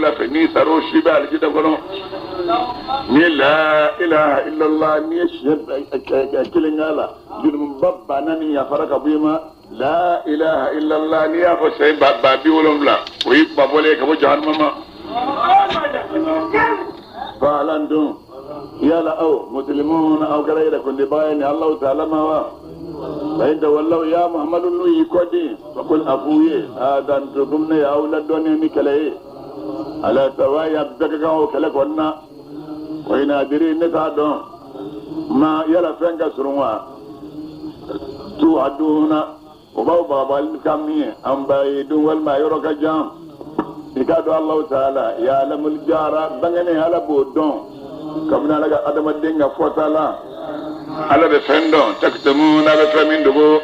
wula fɛ n'i sara o su bɛ alijinɛ kɔnɔ n'i ye la ilaha illallah n'i ye siɲɛ kelen k'a la jurumu ba naani yafara ka bɔ i ma la ilaha illallah n'i y'a fɔ siɲɛ ba 70 o y'i mabɔlen ye ka bɔ jahanama ma fahal antum yala aw muslimun aw kɛra yɛrɛ kundibaga ye ni Alahu taala ma wa fa in tawallaw ya Muhammadu n'u y'i kɔdin fakul a f'u ye adantukum ne y'aw ladɔnniya ni kɛlɛ ye ala sawayi a bɛɛ ka kan o kɛlɛ kɔnɔna wa in adiri ne t'a dɔn ma yala fɛn ka surun wa tuaduna o b'aw bagabagali kan min ye am baidun walima yɔrɔ ka jan i k'a dɔn Alahu taala yaalamul jara bangenen ala b'o dɔn kabini ala ka adamaden ka fɔta la ala bɛ fɛn dɔn takitumuna a bɛ fɛn min dogo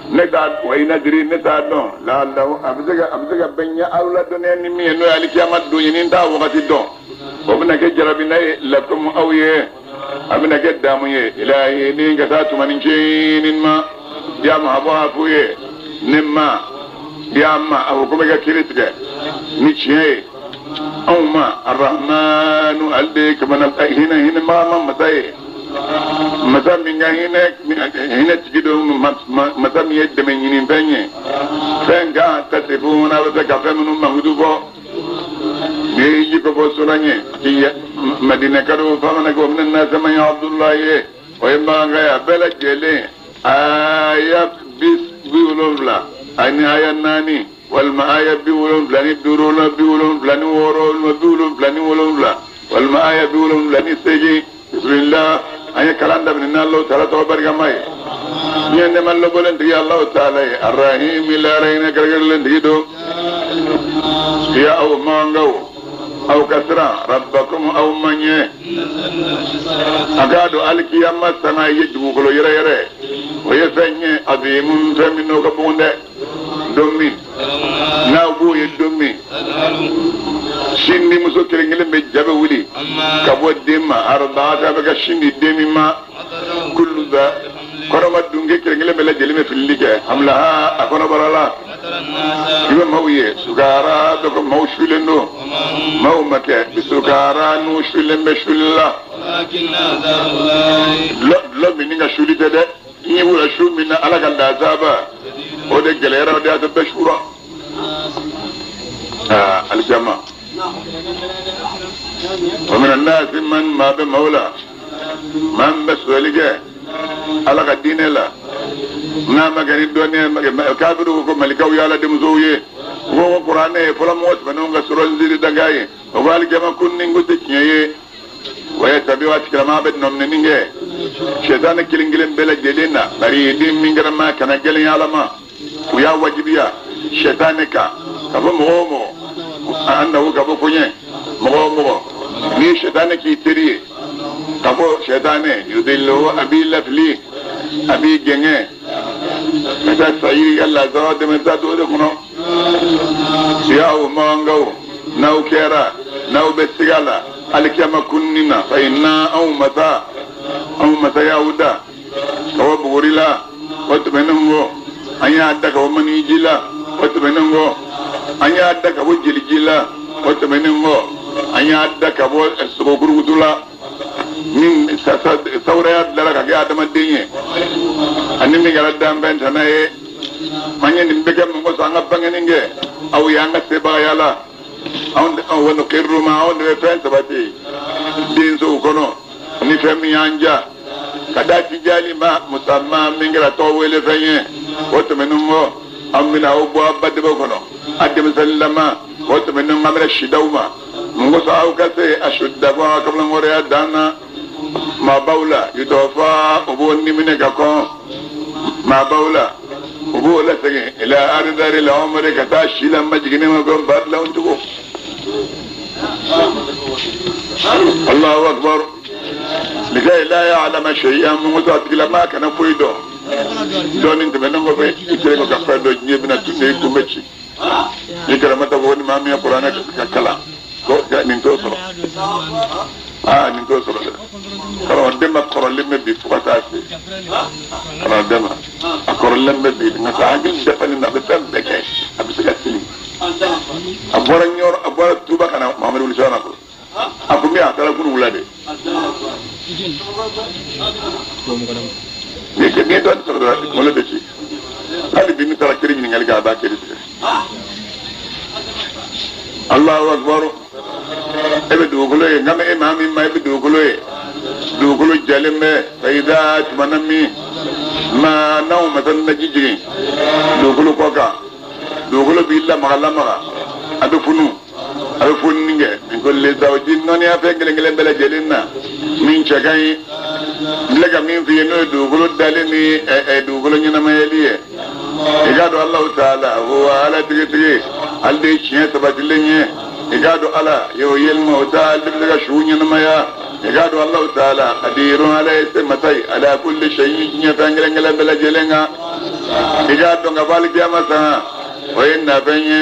ne t'a wa in adiri ne t'a dɔn laalahu a bɛ se ka a bɛ se ka bɛn n ye aw ladɔnniya ni min ye n'o ye alikiyama don ye ni n t'a wagati dɔn o bɛna kɛ jarabina ye lakum aw ye a bɛna kɛ damu ye ilahi ni ka taa tumani ncinin ma ya mahabɔ a f'u ye ne ma ya ma a ko ko bɛ ka kiri tigɛ ni tiɲɛ ye anw ma arahmanu ale de ye kamana hinɛ hinɛ maa masa ye masa min ka hinɛ hinɛ tigi don masa min ye dɛmɛ ɲini fɛn ye fɛn kan tasifuna a bɛ se ka fɛn minnu mankutu fɔ n'i ye hiji ko fɔ sura ye k'i madina kado famana ko min nasi man abdullahi ye o ye makan ye a bɛɛ lajɛlen aya 70 ani aya 4 walima aya 75 la 76 walima 77 walima aya 78 bismillah an ye kalan daminɛ n'Alahu taala tɔgɔ barikama ye diɲɛ nɛɛma lɔbɔlen tigi Alahu taala ye arahimi lahara hinɛ kɛrɛnkɛrɛnlen tigi don ya aw makankaw aw ka siran rabbakum aw ma ɲɛ a k'a dɔn alikiyama sanga ye dugukolo yɛrɛyɛrɛ o ye fɛn ye azimun fɛn min n'o ka bon dɛ don min n'aw b'o ye don min sin di muso kelen kelen bɛɛ ja bɛ wuli ka bɔ den ma ardaat a bɛ ka sin di den min ma kullu da kɔnɔma dunke kelen kelen bɛɛ lajɛlen bɛ filili kɛ hamlaha a kɔnɔbara la i bɛ maaw ye sukara bɛ ko maaw sulen don maaw ma kɛ sukara n'u sulen bɛ suli la dɔlɔ minni ka suli tɛ dɛ n'i bɔra su min na ala ka lazaba o de gɛlɛyara o de y'a to bɛɛ sura aa alikiyama wa mina nasi man maa bɛ maaw la maa min bɛ sɔsɔli kɛ ala ka diinɛ la n'a ma kɛ ni dɔnniya kafiriw ko malikaw ye ala denmusow ye u ko ko kuranɛ ye fɔlɔ mɔgɔ tɛmɛnenw ka sɔrɔ nziri danga ye o ko alikiyama kunni ko tɛ tiɲɛ ye wa yattabi'u a tigilama bɛ nɔminɛni kɛ sɛtanɛ kelen kelen bɛɛ lajɛlen na bari den min kɛra maa kana gɛlɛn ala ma u y'a wajibiya sɛtanɛ kan ka fɔ mɔgɔ o mɔgɔ an na ka bɔ koɲɛ mɔgɔ o mɔgɔ ni sɛtanɛ k'i teri ye ka fɔ sɛtanɛ yudillu a b'i lafili a b'i gɛngɛ ka taa sayiri ka lazara dɛmɛ taa don o de kɔnɔ ya aw makankaw n'aw kɛra n'aw bɛ siga la alikiyama kunni na fa inna anw masa anw masa y'aw da ka bɔ buguri la o tɛmɛnen kɔ an y'a da ka bɔ maniji la o tɛmɛnen kɔ an y'a da ka bɔ jeliji la o tɛmɛnen kɔ an y'a da ka bɔ sogokurukutu la min sawuraya dilara ka kɛ adamaden ye ani min kɛra danfɛn tana ye an ye nin bɛɛ kɛ mun kosɔn an ka bangeni kɛ aw ye an ka sebagaya la anw wa nukirru ma anw de bɛ fɛn sabati densow kɔnɔ ni fɛn min y'an ja ka da tijali ma musamma min kɛra tɔgɔ wele fɛn ye o tɛmɛnen kɔ an bɛna aw bɔ a ba dɛbɛ kɔnɔ a denmisɛnninlama o tɛmɛnen kɔ an bɛna si d'aw ma mun kosɔn aw ka se ashuddakum aw kamalenkɔrɔya dan na maabaw la yutawafa o b'o ni minɛ ka kɔn maabaw la o b'o lasegin ila arzalil umri ka taa si la majiginni ma ko ba dilanw cogo Allahu akbar likay la ya'lama shay'an mun kosɔn a tigilamaa kana foyi dɔn dɔɔnin tɛmɛnen kɔfɛ i kɛlen ka fɛn dɔ diɲɛ bɛna tun de i kun bɛ ci ni karamata ko ni maa min ye kuranɛ ka kalan ko nin t'o sɔrɔ aa nin t'o sɔrɔ dɛ karamɔgɔden ma kɔrɔlen bɛ bi fo ka taa se karamɔgɔden ma a kɔrɔlen bɛ bi nka sa hakili dafalen na a bɛ fɛn bɛɛ kɛ a bɛ se ka seli. A bɔra Ɲɔrɔ, a bɔra Tuba ka na Mahamadu wuli sira bolo. A ko min a taara kunun wula de. N'i ye dɔɔnin sɔrɔ dɔrɔn kunkolo bɛ ci. Hali bi n'i taara kiri ɲininkali kɛ a b'a kiri tigɛ. Allahu akbar. E bɛ dugukolo ye, nka e maa min ma e bɛ dugukolo ye. Dugukolo jalen bɛ fayida tuma na min maa n'anw masa na ji jigin dugukolo kɔ kan, dugukolo b'i lamaga lamaga, a bɛ funu, a bɛ fununi kɛ. Min kulli zawjin, nɔniya fɛn kelen kelen bɛɛ lajɛlen na min cɛ ka ɲi. N filɛ ka min f'i ye n'o ye dugukolo dalen ni dugukolo ɲɛnamayali ye. I k'a dɔn Alahu taala huwa Ala tigitigi, ale de ye tiɲɛ sabatilen ye. I k'a dɔn Ala yuhyil mawta, ale de bɛ se ka suw ɲɛnamaya. I k'a dɔn Alahu taala qadirun, Ala ye se masa ye ala kulli shay'in, diɲɛ fɛn kelen kelen bɛɛ lajɛlen kan. I k'a dɔn ka fɔ alikiyama sanga o ye nafɛn ye,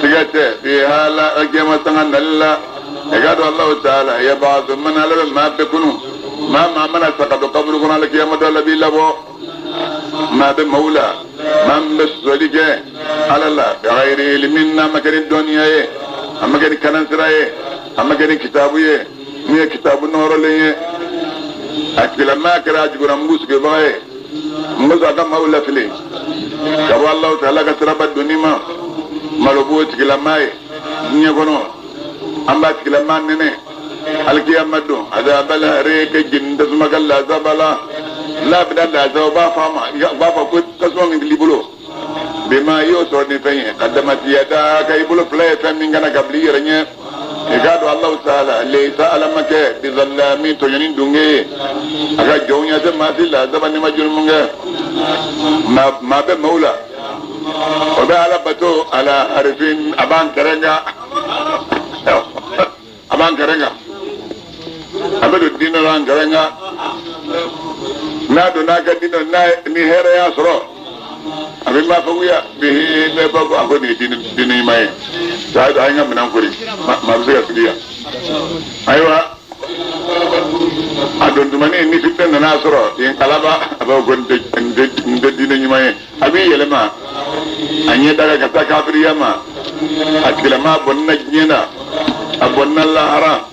siga tɛ fiha la alikiyama sanga nali la. I k'a dɔn Alahu taala yab'athu man, Ala bɛ maa bɛɛ kunu. Maa maa mana sa ka don kaburu kɔnɔ alikiyama dɔ la b'i labɔ. Maa bɛ maaw la, maa min bɛ sɔsɔli kɛ Ala la bighayri ilmin, n'a ma kɛ ni dɔnniya ye, a ma kɛ ni kanansira ye, a ma kɛ ni kitabu ye min ye kitabu nɔrɔlen ye. A tigilamaa kɛra a jugura mugu sigibaga ye. N ko a ka maaw lafili ka bɔ Alahu taala ka siraba donni ma. Malo b'o tigilamaa ye diɲɛ kɔnɔ, an b'a tigilamaa nɛnɛ alikiyama don azabal hariqi, jeni tasuma ka lazaba la. N'a bɛna lazaba, u b'a fɔ a ma, u b'a fɔ ko tasuma min b'i bolo bima i y'o sɔrɔ ni fɛn ye qaddamat yadaka, i bolo fila ye fɛn min kana ka bila i yɛrɛ ɲɛ. I k'a dɔn Alahu taala laysa, Ala ma kɛ bizallami, tɔɲɔni dunge ye a ka jɔnw ɲɛ tɛ maa si lazaba n'i ma jurumu kɛ. Maa bɛ maaw la o bɛ Ala bato ala harifin, a b'an kɛrɛ kan, a b'an kɛrɛ kan, a bɛ don diinɛ la an kɛrɛ kan. N'a donna a ka diinɛ n'a ni hɛrɛ y'a sɔrɔ, a bɛ maa faguya bihi ne ba ko a ko nin ye diinɛ ɲuman ye. Saa an ka minɛn kori, maa bɛ se ka sigi yan. Ayiwa, a don tumani ni fitinɛ nana sɔrɔ yen kalaba, a b'a fɔ ko nin tɛ diinɛ ɲuman ye. A b'i yɛlɛma a ɲɛ daga ka taa kafiriya ma. A tigilamaa bɔnna diɲɛ na, a bɔnna lahara.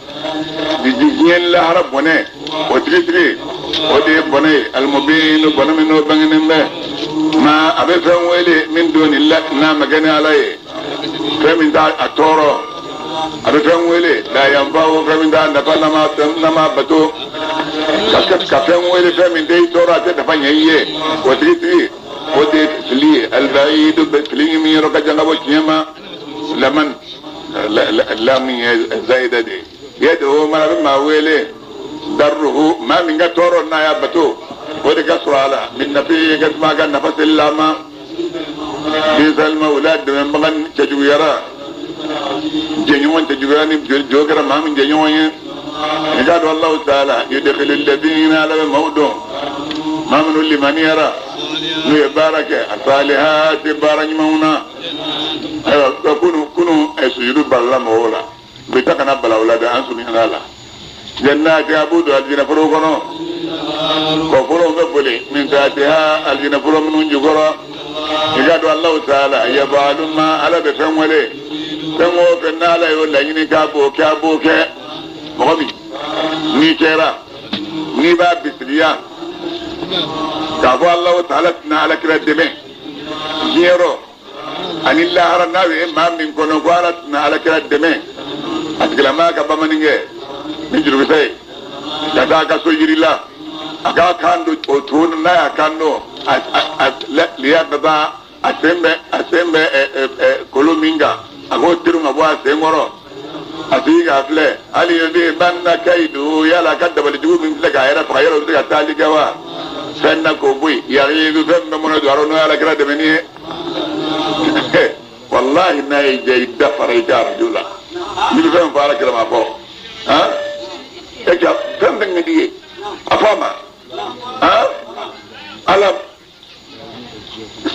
Diɲɛ lahara bɔnɛ o tigitigi o de ye bɔnɛ ye alimubin, bɔnɛ min n'o bangenen bɛ. Ma a bɛ fɛn wele min duni la n'a ma kɛ ni Ala ye, fɛn min t'a a tɔɔrɔ. A bɛ fɛn wele la yanfa'u, fɛn min t'a nafa n'a ma bato. Ka fɛn wele fɛn min tɛ i tɔɔrɔ, a tɛ nafa ɲɛ i ye, o tigitigi o de ye fili ye alibayidu, fili min yɔrɔ ka jan ka bɔ tiɲɛ ma. Laman lamu ye zayida de ye yad'u man, a bɛ maa wele darruhu, maa min ka tɔɔrɔ n'a y'a bato o de ka sɔrɔ a la min nafi ka tuma ka nafa seli la ma. Bisal mawla, dɛmɛbaga cɛjuguyara, jɛɲɔgɔn cɛjuguyara ni jo kɛra maa min jɛɲɔgɔn ye. I k'a dɔn Alahu taala yudkhilu alladhina, Ala bɛ maaw dɔn maa minnu limaniyara n'u ye baara kɛ asalihati, baara ɲumanw na. Ayiwa, kunu kunu sujudu balala mɔgɔw la, bi ta kana bala o la dɛ, an surunyana la. Jannati, a b'u don alijinɛ foro kɔnɔ, kɔforow bɛ boli min tahtiha, alijinɛ foro minnu jukɔrɔ. I k'a dɔn Alahu taala yafalu ma, Ala bɛ fɛn wele fɛn o fɛn n'Ala y'o laɲini k'a b'o kɛ, a b'o kɛ. Mɔgɔ min n'i kɛra n'i b'a bisigiya k'a fɔ Alahu taala tɛna Ala kira dɛmɛ diɲɛ rɔ ani lahara, n'a bɛ maa min kɔnɔ ko Ala tɛna Ala kira dɛmɛ, a tigilamaa ka bamanankɛ ni jurukisɛ ye ka taa a ka so yiri la, a k'a kan don o to n'a y'a kan don a liya ka taa a sen bɛ kolo min kan, a k'o terun ka bɔ a sen kɔrɔ, a tigi k'a filɛ hali bi banna kayidu. Yala a ka dabali jugu min filɛ k'a yɛrɛ faga, yala o bɛ se ka taali kɛ wa? Fɛn na k'o bɔ yen yagidu, fɛn min bɛ mɔnɛ don a rɔ n'o ye Ala kira dɛmɛni ye. Walahi n'a ye diya i da fara i ka arajo la, n'i bɛ fɛn fɔ Ala kira ma fɔ han e ka fɛn fɛn ka di ye a fɔ a ma han. Ala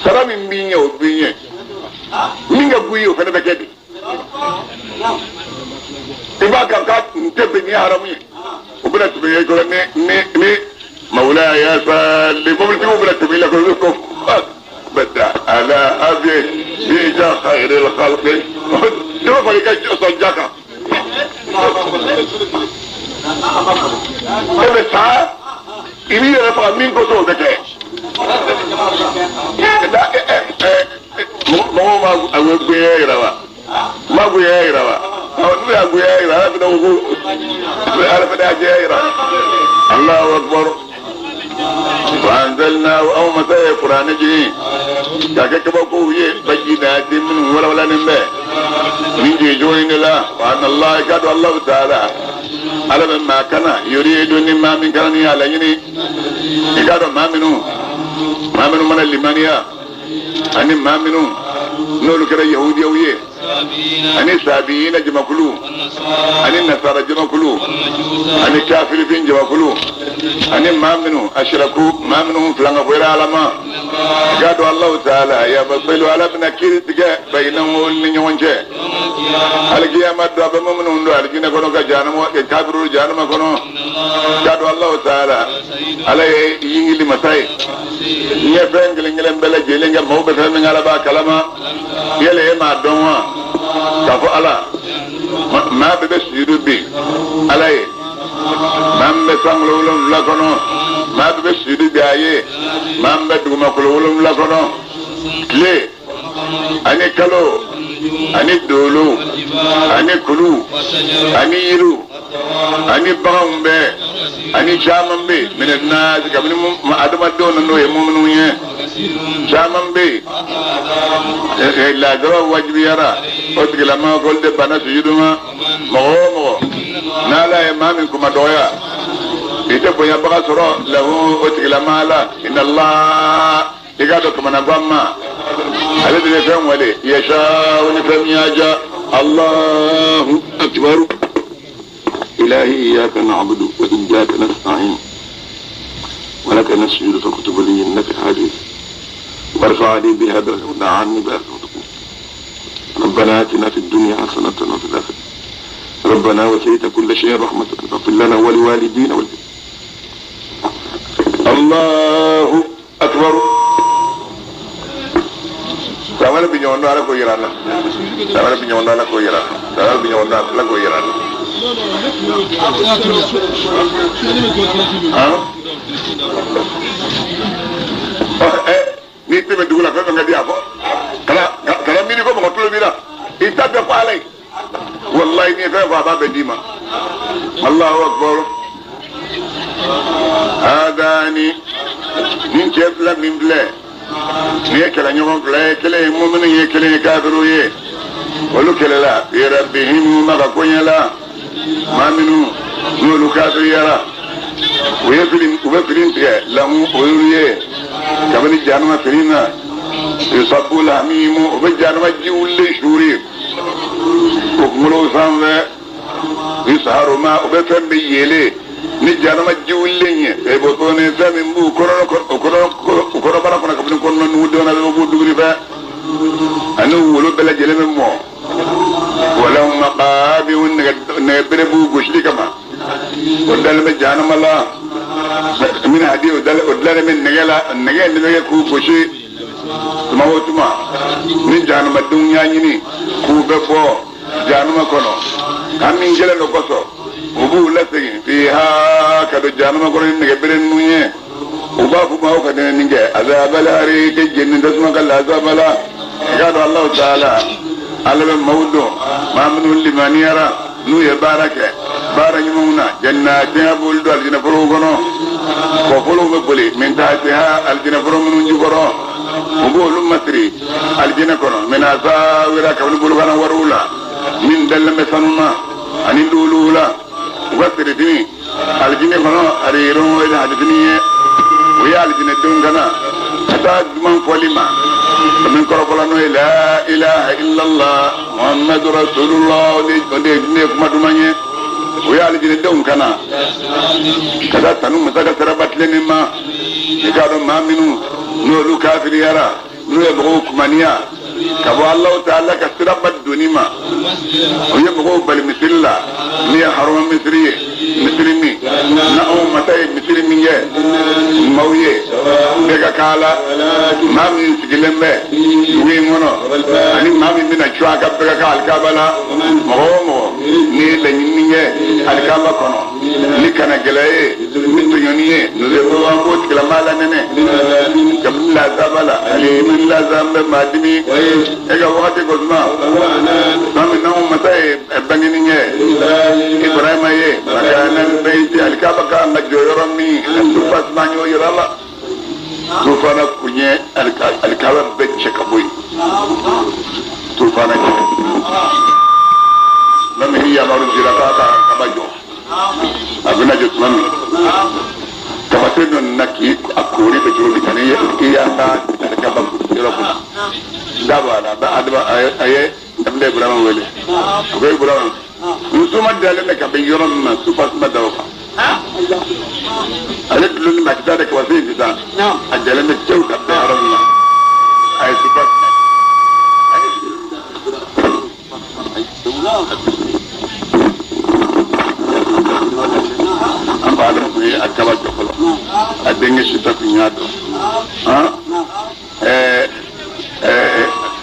sara min b'i ɲɛ o b'i ɲɛ, min ka go i ye o fana bɛ kɛ di. I b'a kan k'a n tɛ bɛn ni haramu ye, o bɛna tɛmɛ i kɔrɔ ni mawula ya sali mobilitigiw bɛna tɛmɛ i la kɔrɔ ko bɛ da. على أبي بيجا خير الخلق شوف لك صدقك إيه i b'i yɛrɛ faga min kosɔn o bɛ kɛ mɔgɔw b'a goya yira wa n b'a goya yira wa n'u y'a goya yira ala fana ko ala fana y'a jɛya yira Allahu akbar wa anzalna aw masa ye kuranɛ jigin k'a kɛ kabakow ye bayyinatin minnu walawalanen bɛ nin jigin cogo in de la wa anna Allah i k'a dɔn Allahu taala ala bɛ maa kana yuridu ni maa min kana ni y'a laɲini i k'a dɔn maa minnu mana limaniya ani maa minnu n'olu kɛra yahudiyaw ye ani sabiina jamakulu ani nasara jamakulu ani kafirifin jamakulu ani maa minnu ashiraku maa minnu filankafoyara ala ma i k'a dɔn Allahu taala yafasilu ala bɛna kiiri tigɛ bayinahu ni ɲɔgɔn cɛ alikiyama don a bɛ minnu don alijinɛ kɔnɔ ka jahanama kafiru jahanama kɔnɔ i k'a dɔn Allahu taala ala ye yingili masa ye n ye fɛn kelen kelen bɛɛ lajɛlen kɛ maaw bɛ fɛn min ala b'a kalama yala e m'a dɔn wa k'a fɔ ala maa bɛɛ bɛ sujudu bi ala ye maa min bɛ sankolo 7 kɔnɔ maa bɛɛ bɛ sujudu bi a ye maa min bɛ dugumakolo 7 kɔnɔ tile ani kalo ani dolo ani kulu ani yiriw ani baganw bɛɛ ani caman bɛ yen minɛ naasi kabini adamadenw na n'o ye muminu ye caman bɛ yen laadara wajibiyara o tigilama k'olu de banna sujudu ma mɔgɔ o mɔgɔ n'ala ye maa min kuma dɔgɔya i tɛ bonyabaga sɔrɔ lahu o tigilama la inna Allah i k'a dɔn kamanagan ma ale de bɛ fɛn wale yasa ni fɛn min y'a diya Allahu akbar إلهي إياك نعبد وإياك نستعين ولك نسجد فاكتب لي إنك حديث وارفع لي بها درجة عني بها. ربنا آتنا في الدنيا حسنة وفي الآخرة ربنا وسعت كل شيء رحمة فاغفر لنا ولوالدينا الله أكبر. Sawala bi ñëwoon ala ko yirana sawala bi ñëwoon ala ko yirana sawala bi ñëwoon ala ko yirana ah ni tɛmɛ dugu la fɛn fɛn ka di a fɔ kana miiri ko mɔgɔ tulo b'i la i ta bɛɛ fɔ ala ye walayi n'i ye fɛn fɔ a b'a bɛɛ d'i ma Allahu akbar hadani nin cɛ fila min filɛ nin ye kɛlɛɲɔgɔn fila ye kelen ye mumini ye kelen ye kafiru ye olu kɛlɛla rabbihim ma ka koɲɛ la maa minnu n'olu kafiriyara u bɛ fili tigɛ lahu o y'olu ye kabini jahanama fili na yusabu lahamimu u bɛ jahanama ji wulilen suuri o kunkolo sanfɛ yusaharu ma u bɛ fɛn bɛ yeelen ni jahanama ji wulilen ye e bɔ ni fɛn min b'u kɔnɔbara kɔnɔ kabini kɔnɔna nugudenw na bɛ b'u duguri fɛ ani wolo bɛɛ lajɛlen bɛ mɔ walahum maqaamiu nɛgɛbere b'u gosili kama o dalen bɛ jahanama la min hadi o dilannen bɛ nɛgɛ la nɛgɛ in de bɛ kɛ k'u gosi tuma o tuma ni jahanamadenw y'a ɲini k'u bɛ bɔ jahanama kɔnɔ hami gɛlɛn dɔ kosɔn u b'u lasegin fiha ka don jahanama kɔnɔ ni nɛgɛbere ninnu ye u b'a fɔ maaw ka nin kɛ azabal hariki jeni tasuma ka lazaba la i k'a dɔn Alahu taala ala bɛ maaw dɔn maa minnu limaniyara n'u ye baara kɛ baara ɲumanw na jannatin a b'olu don alijinɛ forow kɔnɔ kɔfolow bɛ boli min tahtiha alijinɛ foro minnu jukɔrɔ u b'olu masiri alijinɛ kɔnɔ min asawira kabini bolokana wariw la min dalen bɛ sanu na ani luuluw la u ka sirifini alijinɛ kɔnɔ ariron o ye alijinɛ ye o ye alijinɛdenw kana ka taa duman fɔli ma min kɔrɔfɔla n'o ye la ilaha illallah muhammadu rasulullah o de ye kuma duman ye o ye alijinɛdenw kana ka taa tanu masa ka siraba tilennen ma i k'a dɔn maa minnu n'olu kafiriyara n'u ye mɔgɔw kumaniya Ka bɔ Alahu taala ka siraba donni ma o ye mɔgɔw bali misiri la min ye harama misiri ye misiri min na anw masa ye misiri min kɛ maaw ye bɛɛ ka k'a la maa min sigilen bɛ dugu in kɔnɔ ani maa min bɛna cun a kan bɛɛ ka kɛ alikaba la mɔgɔ o mɔgɔ n'i ye laɲini kɛ alikaba kɔnɔ ni kana gɛlɛya ye ni tɔɲɔni ye an b'o tigilamaa la nɛnɛ kabini lazaba la ani min lazaba bɛ maa dimi e ka wagati ko suma tuma min n'anw masa ye bangeni kɛ Ibrahima ye makana bayti alikaba kan ka jɔ yɔrɔ min sufa suma y'o yira la tufana kun ye alikaba bɛɛ cɛ ka bɔ yen tufana cɛ tuma min yamaru dira k'a ka kaba jɔ a bɛna jɔ tuma min tabasen dɔ nana k'i a koori bɛ cogo min ani i y'a ka alikaba yɔrɔ kunna da b'a la adama a ye Nabila Ibrahima wele a ko Ibrahima muso ma dalen bɛ ka bɛn yɔrɔ min ma sufa suma da o kan ale dulonni bɛ a tɛ taa dɛ kabase in sisan a jalen bɛ cɛw ka bɛn yɔrɔ min na a ye sufa suma an b'a dɔn kun ye a kaba jɔ fɔlɔ a denkɛ sita kun y'a dɔn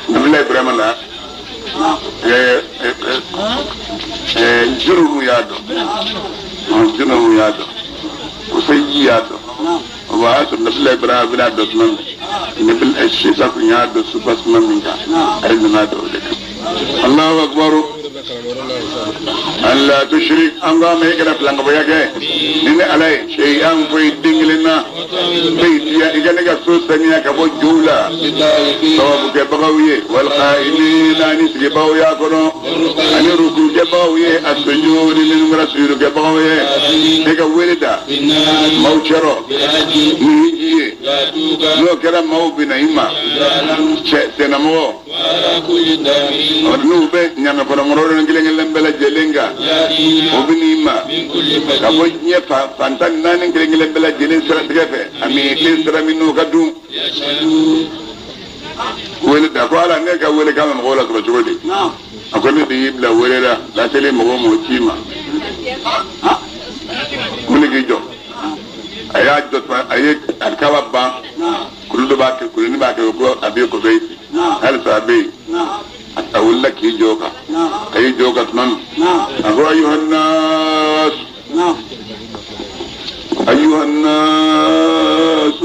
Nabila Ibrahima la Jurumu y'a dɔn Jurumu y'a dɔn Kusayi y'a dɔn o b'a sɔrɔ Nabila Ibrahima bɛna dɔn tuma min Nabila Sita kun y'a dɔn sufa suma min kan a ye nana dɔn o de kan Allahu akbar an la tushrik an ko ma i kana filankabɔya kɛ ni ne Ala ye shay'an foyi den kelen na baytiya i ka ne ka so saniya ka bɔ jow la sawabukɛbagaw ye wal qa'imina ani sigibagaw y'a kɔnɔ ani rukukɛbagaw ye a sujudi minnu kɛra sujudukɛbagaw ye e ka wele da maaw cɛrɔ ni hiji ye n'o kɛra maaw bɛ na i ma cɛ sennamɔgɔ n'u bɛ ɲamɛ kɔnɔ mɔrɔ kelen kelen bɛɛ lajɛlen kan o bɛ n'i ma ka bɔ diɲɛ fan 14 kelen kelen bɛɛ lajɛlen siratigɛ fɛ ani den sira min n'o ka dun wele da ko Ala ne ka wele kan bɛ mɔgɔw lasɔrɔ cogo di a ko ne de y'i bila wele la laseli mɔgɔw m'o ci ma ko ne k'i jɔ a y'a jɔ a ye alikaba ban kulu dɔ b'a kɛ kuluni b'a kɛ ko a bɛ kɔfɛ yen halisa a bɛ yen a wulila k'i jɔ o kan a y'i jɔ o kan tuma min a ko ayuhannas ayuhannas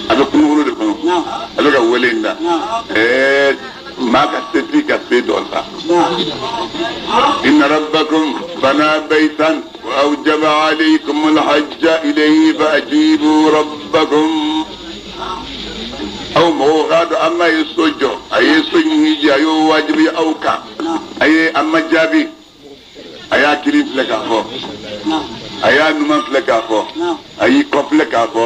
a bɛ kungolo de kɔnɔ a bɛ ka wele in da maa ka setigi ka se dɔ ta inna rabbakum bana baytan wa awjaba alaykum alhajja ilayhi fa ajibu rabbakum aw mɔgɔw k'a dɔn an ma ye so jɔ a ye so ɲini a y'o wajibi aw kan a ye an ma jaabi a y'a kiri filɛ k'a fɔ a y'a numan filɛ k'a fɔ a y'i kɔ filɛ k'a fɔ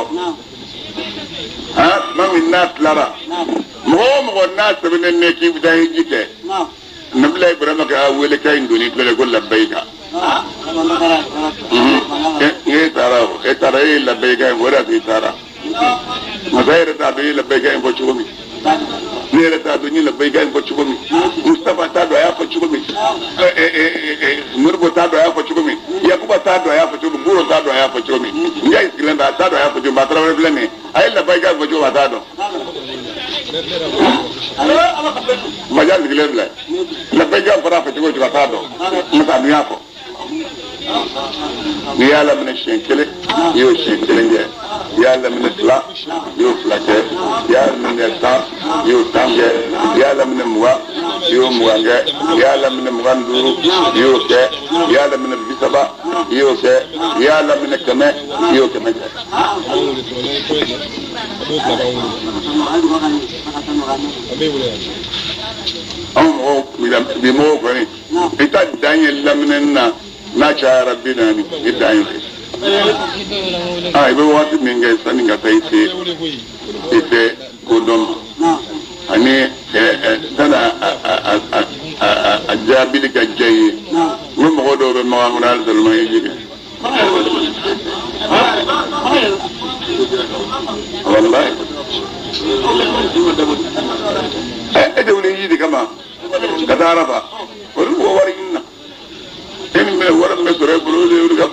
tuma min n'a tilara mɔgɔ o mɔgɔ n'a sɛbɛnnen bɛ k'i bɛ taa hiji kɛ Nabila Ibrahima ka wele ka in donni filɛ ko labayika e taara o e taara e ye labayika in fɔ o de y'a to i taara masa yɛrɛ t'a dɔn i ye labayika in fɔ cogo min ne yɛrɛ t'a dɔn n ye labayika in fɔ cogo min Mustafa t'a dɔn a y'a fɔ cogo min Moribo t'a dɔn a y'a fɔ cogo min Yakuba t'a dɔn a y'a fɔ cogo min Buro t'a dɔn a y'a fɔ cogo min Njayi sigilen bɛ a t'a dɔn a y'a fɔ cogo min a tarawele filɛ nin ye a ye labayika in fɔ cogo min a t'a dɔn Maja sigilen filɛ labayika fɔra a fɔ cogo o cogo a t'a dɔn masa dun y'a fɔ n'i y'a laminɛ siɲɛ kelen i y'o siɲɛ kelen kɛ i y'a laminɛ fila i y'o fila kɛ i y'a laminɛ 10 i y'o 10 kɛ i y'a laminɛ 20 i y'o 20 kɛ i y'a laminɛ 25 i y'o kɛ i y'a laminɛ 30 i y'o kɛ i y'a laminɛ 100 i y'o 100 kɛ. Anw mɔgɔw bi mɔgɔw kɔni i ta dan ye laminɛni na n'a cayara 40 i dan ye i bɛ waati min kɛ sanni ka taa i se ko dɔn ma ani sanni a jaabili ka diya i ye n ko mɔgɔ dɔw bɛ makan kɔnɔ hali seulement hiji kɛ wallahi ɲini na e min bɛ wari min bɛ sɔrɔ e bolo o de y'olu ka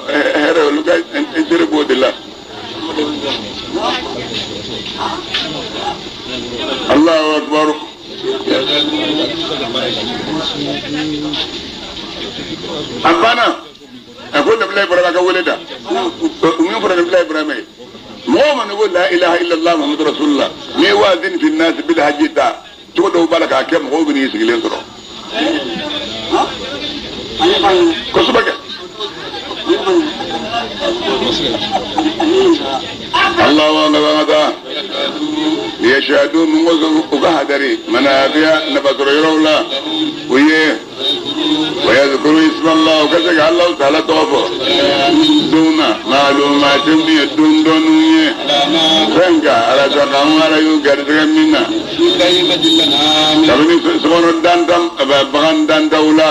hɛrɛ olu ka intérêt b'o de la. Allahu akbar. A banna a ko Nabila Ibrahima ka wele da min fɔra Nabila Ibrahima ye mɔgɔ ma ne ko la ilaha illallah muhammadu rasulullah n'i ye waazin fi nasi bil hajji ta cogo dɔw b'a la k'a kɛ mɔgɔw bɛ n'i sigilen sɔrɔ kosɛbɛ kɛ. Allahu akbar. Liyashhadu min u ka hadari manafi'a nafa sɔrɔ yɔrɔw la u ye wa yadhkuru isma Allah u ka se ka Allahu ta'ala tɔgɔ fɔ don na maalumaati min ye don dɔnniw ye fɛn kan razaqahum Ala y'u garisɛgɛ min na kabini sokɔnɔ danta bagan dantaw la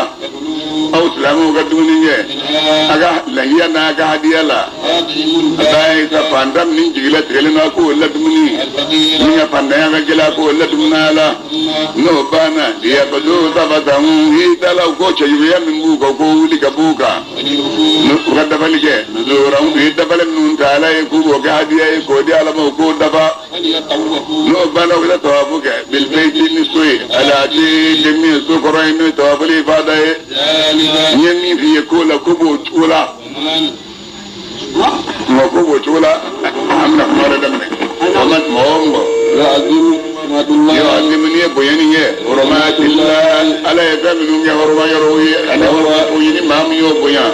aw silamɛw ka dumuni kɛ a ka lahiya n'a ka hadiya la a b'a ye sa fantan min jigila tigɛlen don a k'o ladumuni min ka fantanya ka gɛlɛn a k'o ladumuni a la n'o banna liyaqdu tafatahum i taala u k'o cɛjuguya min b'u kan k'o wuli ka b'u kan u ka dabali kɛ nuzurahum u ye dabali minnu ta Ala ye k'u b'o kɛ hadiya ye k'o di Ala ma u k'o dafa n'o banna u bɛ taa tawafu kɛ bilbeyti ni so ye alaati min ye so kɔrɔ ye n'o ye tawafuli ifada ye. N ye min f'i ye ko la ko b'o cogo la mɔgɔ ko b'o cogo la an bɛna kuma wɛrɛ daminɛ mɔgɔ o mɔgɔ yɔrɔ n'i ye bonyani kɛ hɔrɔnmatila Ala ye fɛn minnu kɛ hɔrɔnma yɔrɔw ye ani hɔrɔnw ye ni maa min y'o bonya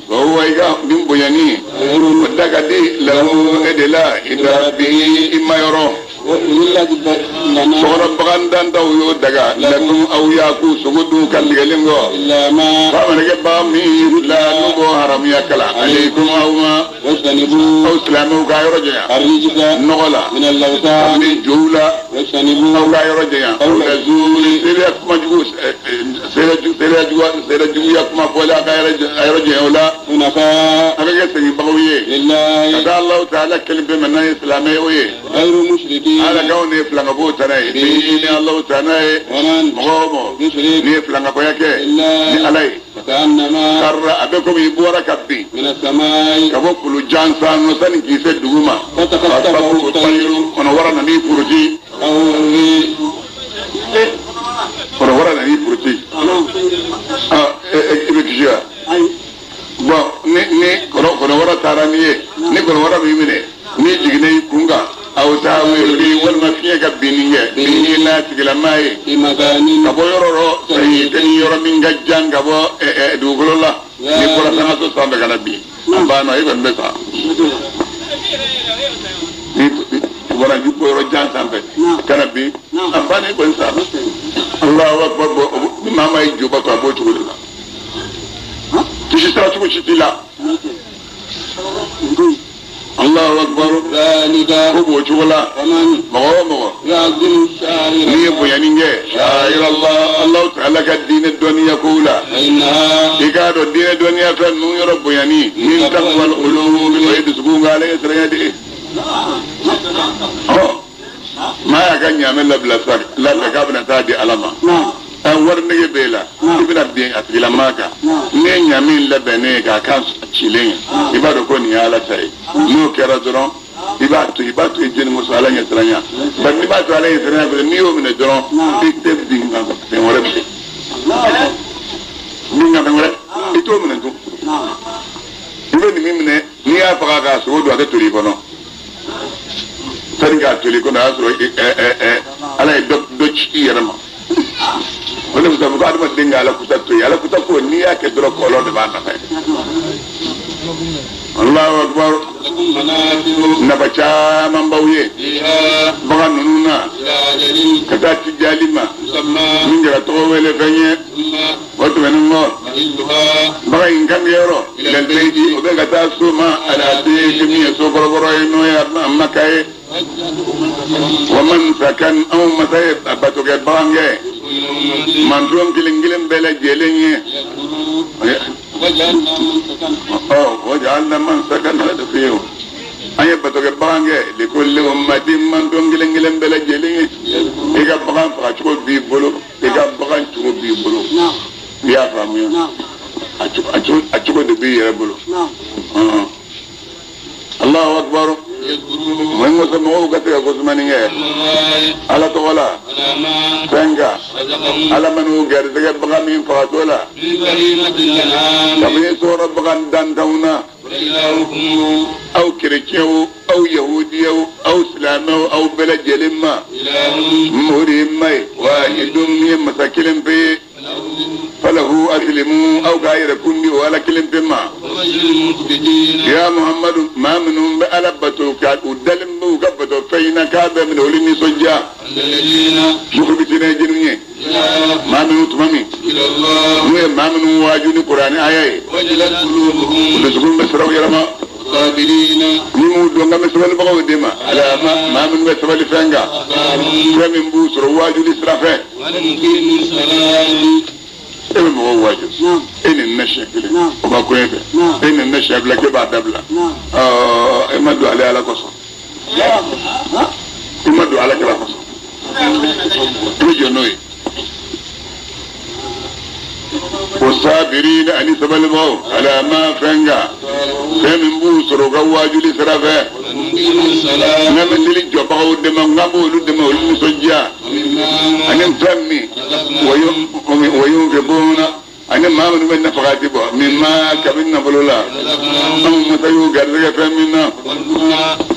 o wa i ka nin bonyani o da ka di lahu e de la inda rabbihi i ma yɔrɔ. Sokɔnɔ bagan dantaw y'o daga lakum aw y'a k'u sogo dun kan tigɛlen kɔ f'a mana kɛ bagan min la n'u b'o haramuya kalan alaykum aw ma aw silamɛw ka yɔrɔ janya nɔgɔ la kabini jow la aw ka yɔrɔ janya aw la zuuli seereya kuma jugu seereya juguya kuma fɔli a ka yɔrɔ janya o la a bɛ kɛ seginbagaw ye ka da Alahu taala kelen pe ma n'an ye silamɛ ye o ye. Ala k'anw ne filankabɔ tana ye ni Alahu tana ye mɔgɔ o mɔgɔ n'i ye filankabɔya kɛ ni Ala ye karira a bɛ komi i bɔra ka bin ka bɔ kulu jansan nɔ sanni k'i se dugu ma kɔnɔ wara nan'i puruti kɔnɔ wara nan'i puruti i bɛ kisi wa bɔn ni kɔnɔ wara taara n'i ye ni kɔnɔ wara b'i minɛ n'i jiginna i kun kan aw taa wuli walima fiɲɛ ka binni kɛ binni n'a tigilama ye ka bɔ yɔrɔ dɔ sayi tɛ ni yɔrɔ min ka jan ka bɔ dugukolo la n'i bɔra sangaso sanfɛ ka na bin an banna e kɔni bɛ sa n'i bɔra i bɔ yɔrɔ jan sanfɛ ka na bin an banna e kɔni sa Allahu akbar ni maa maa ye juba to a b'o cogo de la kisi sira cogo si t'i la. Allahu akbar ko b'o cogo la mɔgɔ o mɔgɔ n'i ye bonyani kɛ sha'irallah Allahu ta'ala ka diinɛ dɔnniya kow la i k'a dɔn diinɛ dɔnniya fɛn ninnu yɔrɔ bonyani min taqwal qulubi o ye dusukun ka Ala ɲɛ siranya de ye. Maa y'a ka ɲaamɛ labila sa labɛn k'a bɛna taa di Ala ma wari nege b'e la i bɛna bin a tigilamaa kan n'i ye ɲaamɛ in labɛnnen ye k'a kan cilen ye i b'a dɔn ko nin ye Ala ta ye n'o kɛra dɔrɔn i b'a to i jeni muso Ala ɲɛ siranya bari n'i b'a to Ala ɲɛ siranya fɛ n'i y'o minɛ dɔrɔn i tɛ bin kan fɛn wɛrɛ bilen bin kan fɛn wɛrɛ i t'o minɛ tun i bɛ nin min minɛ n'i y'a faga k'a sogo don a tɛ toli i kɔnɔ sani k'a toli i kɔnɔ a y'a sɔrɔ Ala ye dɔ ci i yɛrɛ ma. O de bɛ se ko adamaden ka Ala kuta to yen Ala kuta ko n'i y'a kɛ dɔrɔn kɔlɔlɔ de b'a nafa ye. Allahu akbar nafa caman b'aw ye bagan ninnu na ka taa ci jali ma min kɛra tɔgɔ wele fɛn ye o tɛmɛnen kɔ bagan in kan yɔrɔ lɛnpɛji o bɛ ka taa so ma ala min ye so kɔrɔkɔrɔ ye n'o ye Maka ye. Wa man sakan anw masa ye batokɛ bagan kɛ mantɔn kelen kelen bɛɛ lajɛlen ye. Waja'alna man sakan ala de fiyewu an ye batokɛ bagan kɛ likulli ummatin mantɔn kelen kelen bɛɛ lajɛlen ye. I ka bagan faga cogo b'i bolo i ka bagan cogo b'i bolo. I y'a faamuya a cogo de b'i yɛrɛ bolo. Allahu akbar. Mun ko mɔgɔw ka se ka kosumani kɛ Ala tɔgɔ la fɛn kan Ala man'u garisɛgɛ bagan min fagatɔ la kabini sɔrɔ bagan dantanw na aw kerecɛnw aw yahudiyaw aw silamɛw aw bɛɛ lajɛlen ma o de ye ma ye wahidun ye masa kelen pe ye falahu aslimu aw k'a yɛrɛ kundi o Ala kelen pe ma. Ya Muhammadu maa minnu bɛ Ala bato ka u dalen bɛ u ka bato fɛn in na k'a bɛ minɛ olu nisɔndiya. Mukubitina ye jeliw ye maa minnu tuma min n'u ye maa minnu waaju ni Kuranɛ aya ye u dusukun bɛ siran u yɛrɛ ma. Ni m'u dɔn k'an bɛ sabalibagaw de ma ala maa minnu bɛ sabali fɛn kan fɛn min b'u sɔrɔ waajuli sira fɛ. E bɛ mɔgɔw waaju e ni ne siɲɛ kelen o ma koɲɛ kɛ e ni ne siɲɛ fila k'e b'a dabila e ma don ale Ala kosɔn i ma don Ala kira kosɔn i bɛ jɔ n'o ye. O sabirina ani sabalibagaw ala ma fɛn kan fɛn min b'u sɔrɔ u ka waajuli sira fɛ n'an bɛ seli jɔbagaw dɛmɛ n'an b'olu dɛmɛ olu nisɔndiya ani fɛn min wayunfiquna ani maa minnu bɛ nafakati bɔ mimma kabini nafolo la anw masa y'u garisɛgɛ fɛn min na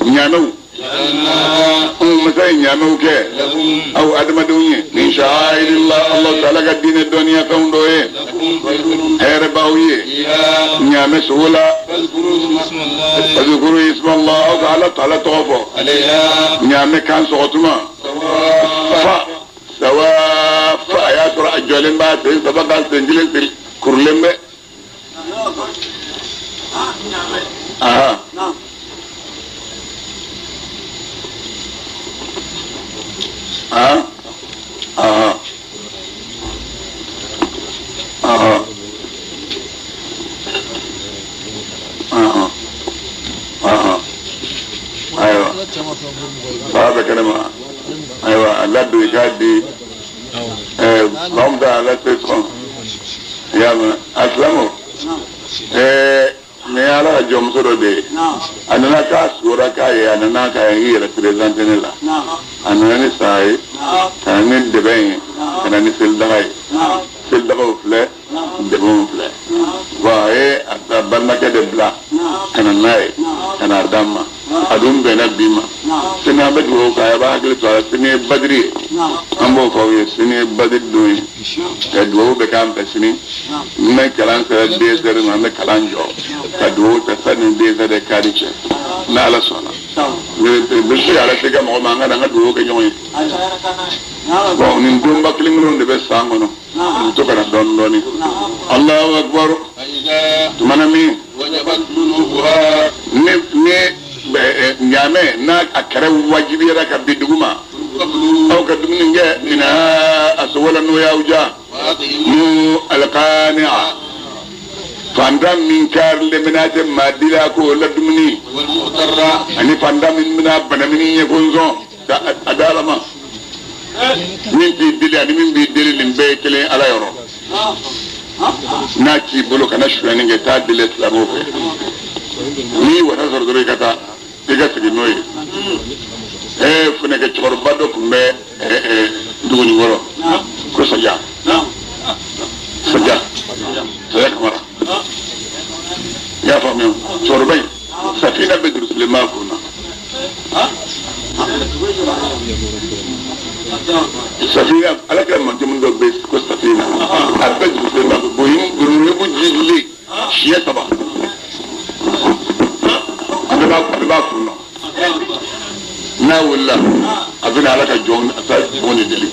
ɲaamɛw anw masa ye ɲaamɛw kɛ aw adamadenw ye min sha'airillah Allah ta'ala ka diinɛ dɔnniya fɛnw dɔ ye hɛrɛ b'aw ye ɲaamɛ sogo la fazkuru ismallah aw ka Ala ta'ala tɔgɔ fɔ ɲaamɛ kan sɔgɔ tuma fa sawa fa a y'a sɔrɔ a jɔlen b'a sen saba kan sen kelen siri kurulen bɛ. Aha. Ah, ah, ah, ah, ah, ayiwa ba bɛ kɛnɛ ma ayiwa a ladon i k'a di mɔgɔ min t'a la se sɔn i y'a mɛn a silamɛw nin ye Ala ka jɔnmuso dɔ de ye a nana k'a sugora k'a ye a nana k'a ye i yɛrɛ présenté ne la a nana ni saya ye ka na ni dɛbɛn ye ka na ni selidaga ye selidagaw filɛ dɛbɛnw filɛ bon a ye a balimakɛ de bila ka na n'a ye ka na d'an ma a dun bɛnna bi ma sini an bɛ dugawu k'a ye a b'a hakili to a la sini ye badiri ye an b'o fɔ aw ye sini ye badiri don ye ka dugawu bɛ k'an fɛ sini n bɛ kalan sera 2 heures ma an bɛ kalan jɔ ka dugawu ta sani 2 heures kari cɛ n'Ala sɔnna n bɛ se ala se ka mɔgɔ ma an ka na an ka dugawu kɛ ɲɔgɔn ye bon nin donba kelen kelenw de bɛ san kɔnɔ u bɛ to ka na dɔɔni dɔɔni Allahu akbar tuma na min ne ɲaamɛ n'a a kɛrɛ wajibiyara ka bin dugu ma aw ka dumuni kɛ mina a sogo la n'o y'aw ja mu alqani'a fantan min karilen bɛ tɛ maa di la k'o la dumuni ani fantan min bɛna banamini ɲɛ ko nsɔn a da ala ma min t'i deli ani min b'i deli nin bɛɛ ye kelen Ala yɔrɔ n'a t'i bolo kana sonyani kɛ taa deli silamɛw fɛ n'i wasa sɔrɔ dɔrɔn i ka taa i ka segin n'o ye. Funɛkɛ cɛkɔrɔba dɔ tun bɛ Dugunikɔrɔ ko Saja Saja Saja Kamara i y'a faamuya cɛkɔrɔba in safina bɛ durusilen b'a kun na safina Ala kɛra manto dɔ bɛ ko safina a bɛɛ durusilen b'a kun boyin jijilen siɲɛ saba a bɛɛ b'a kun na n'a wulila a bɛna Ala ka jɔn a taa jɔn de deli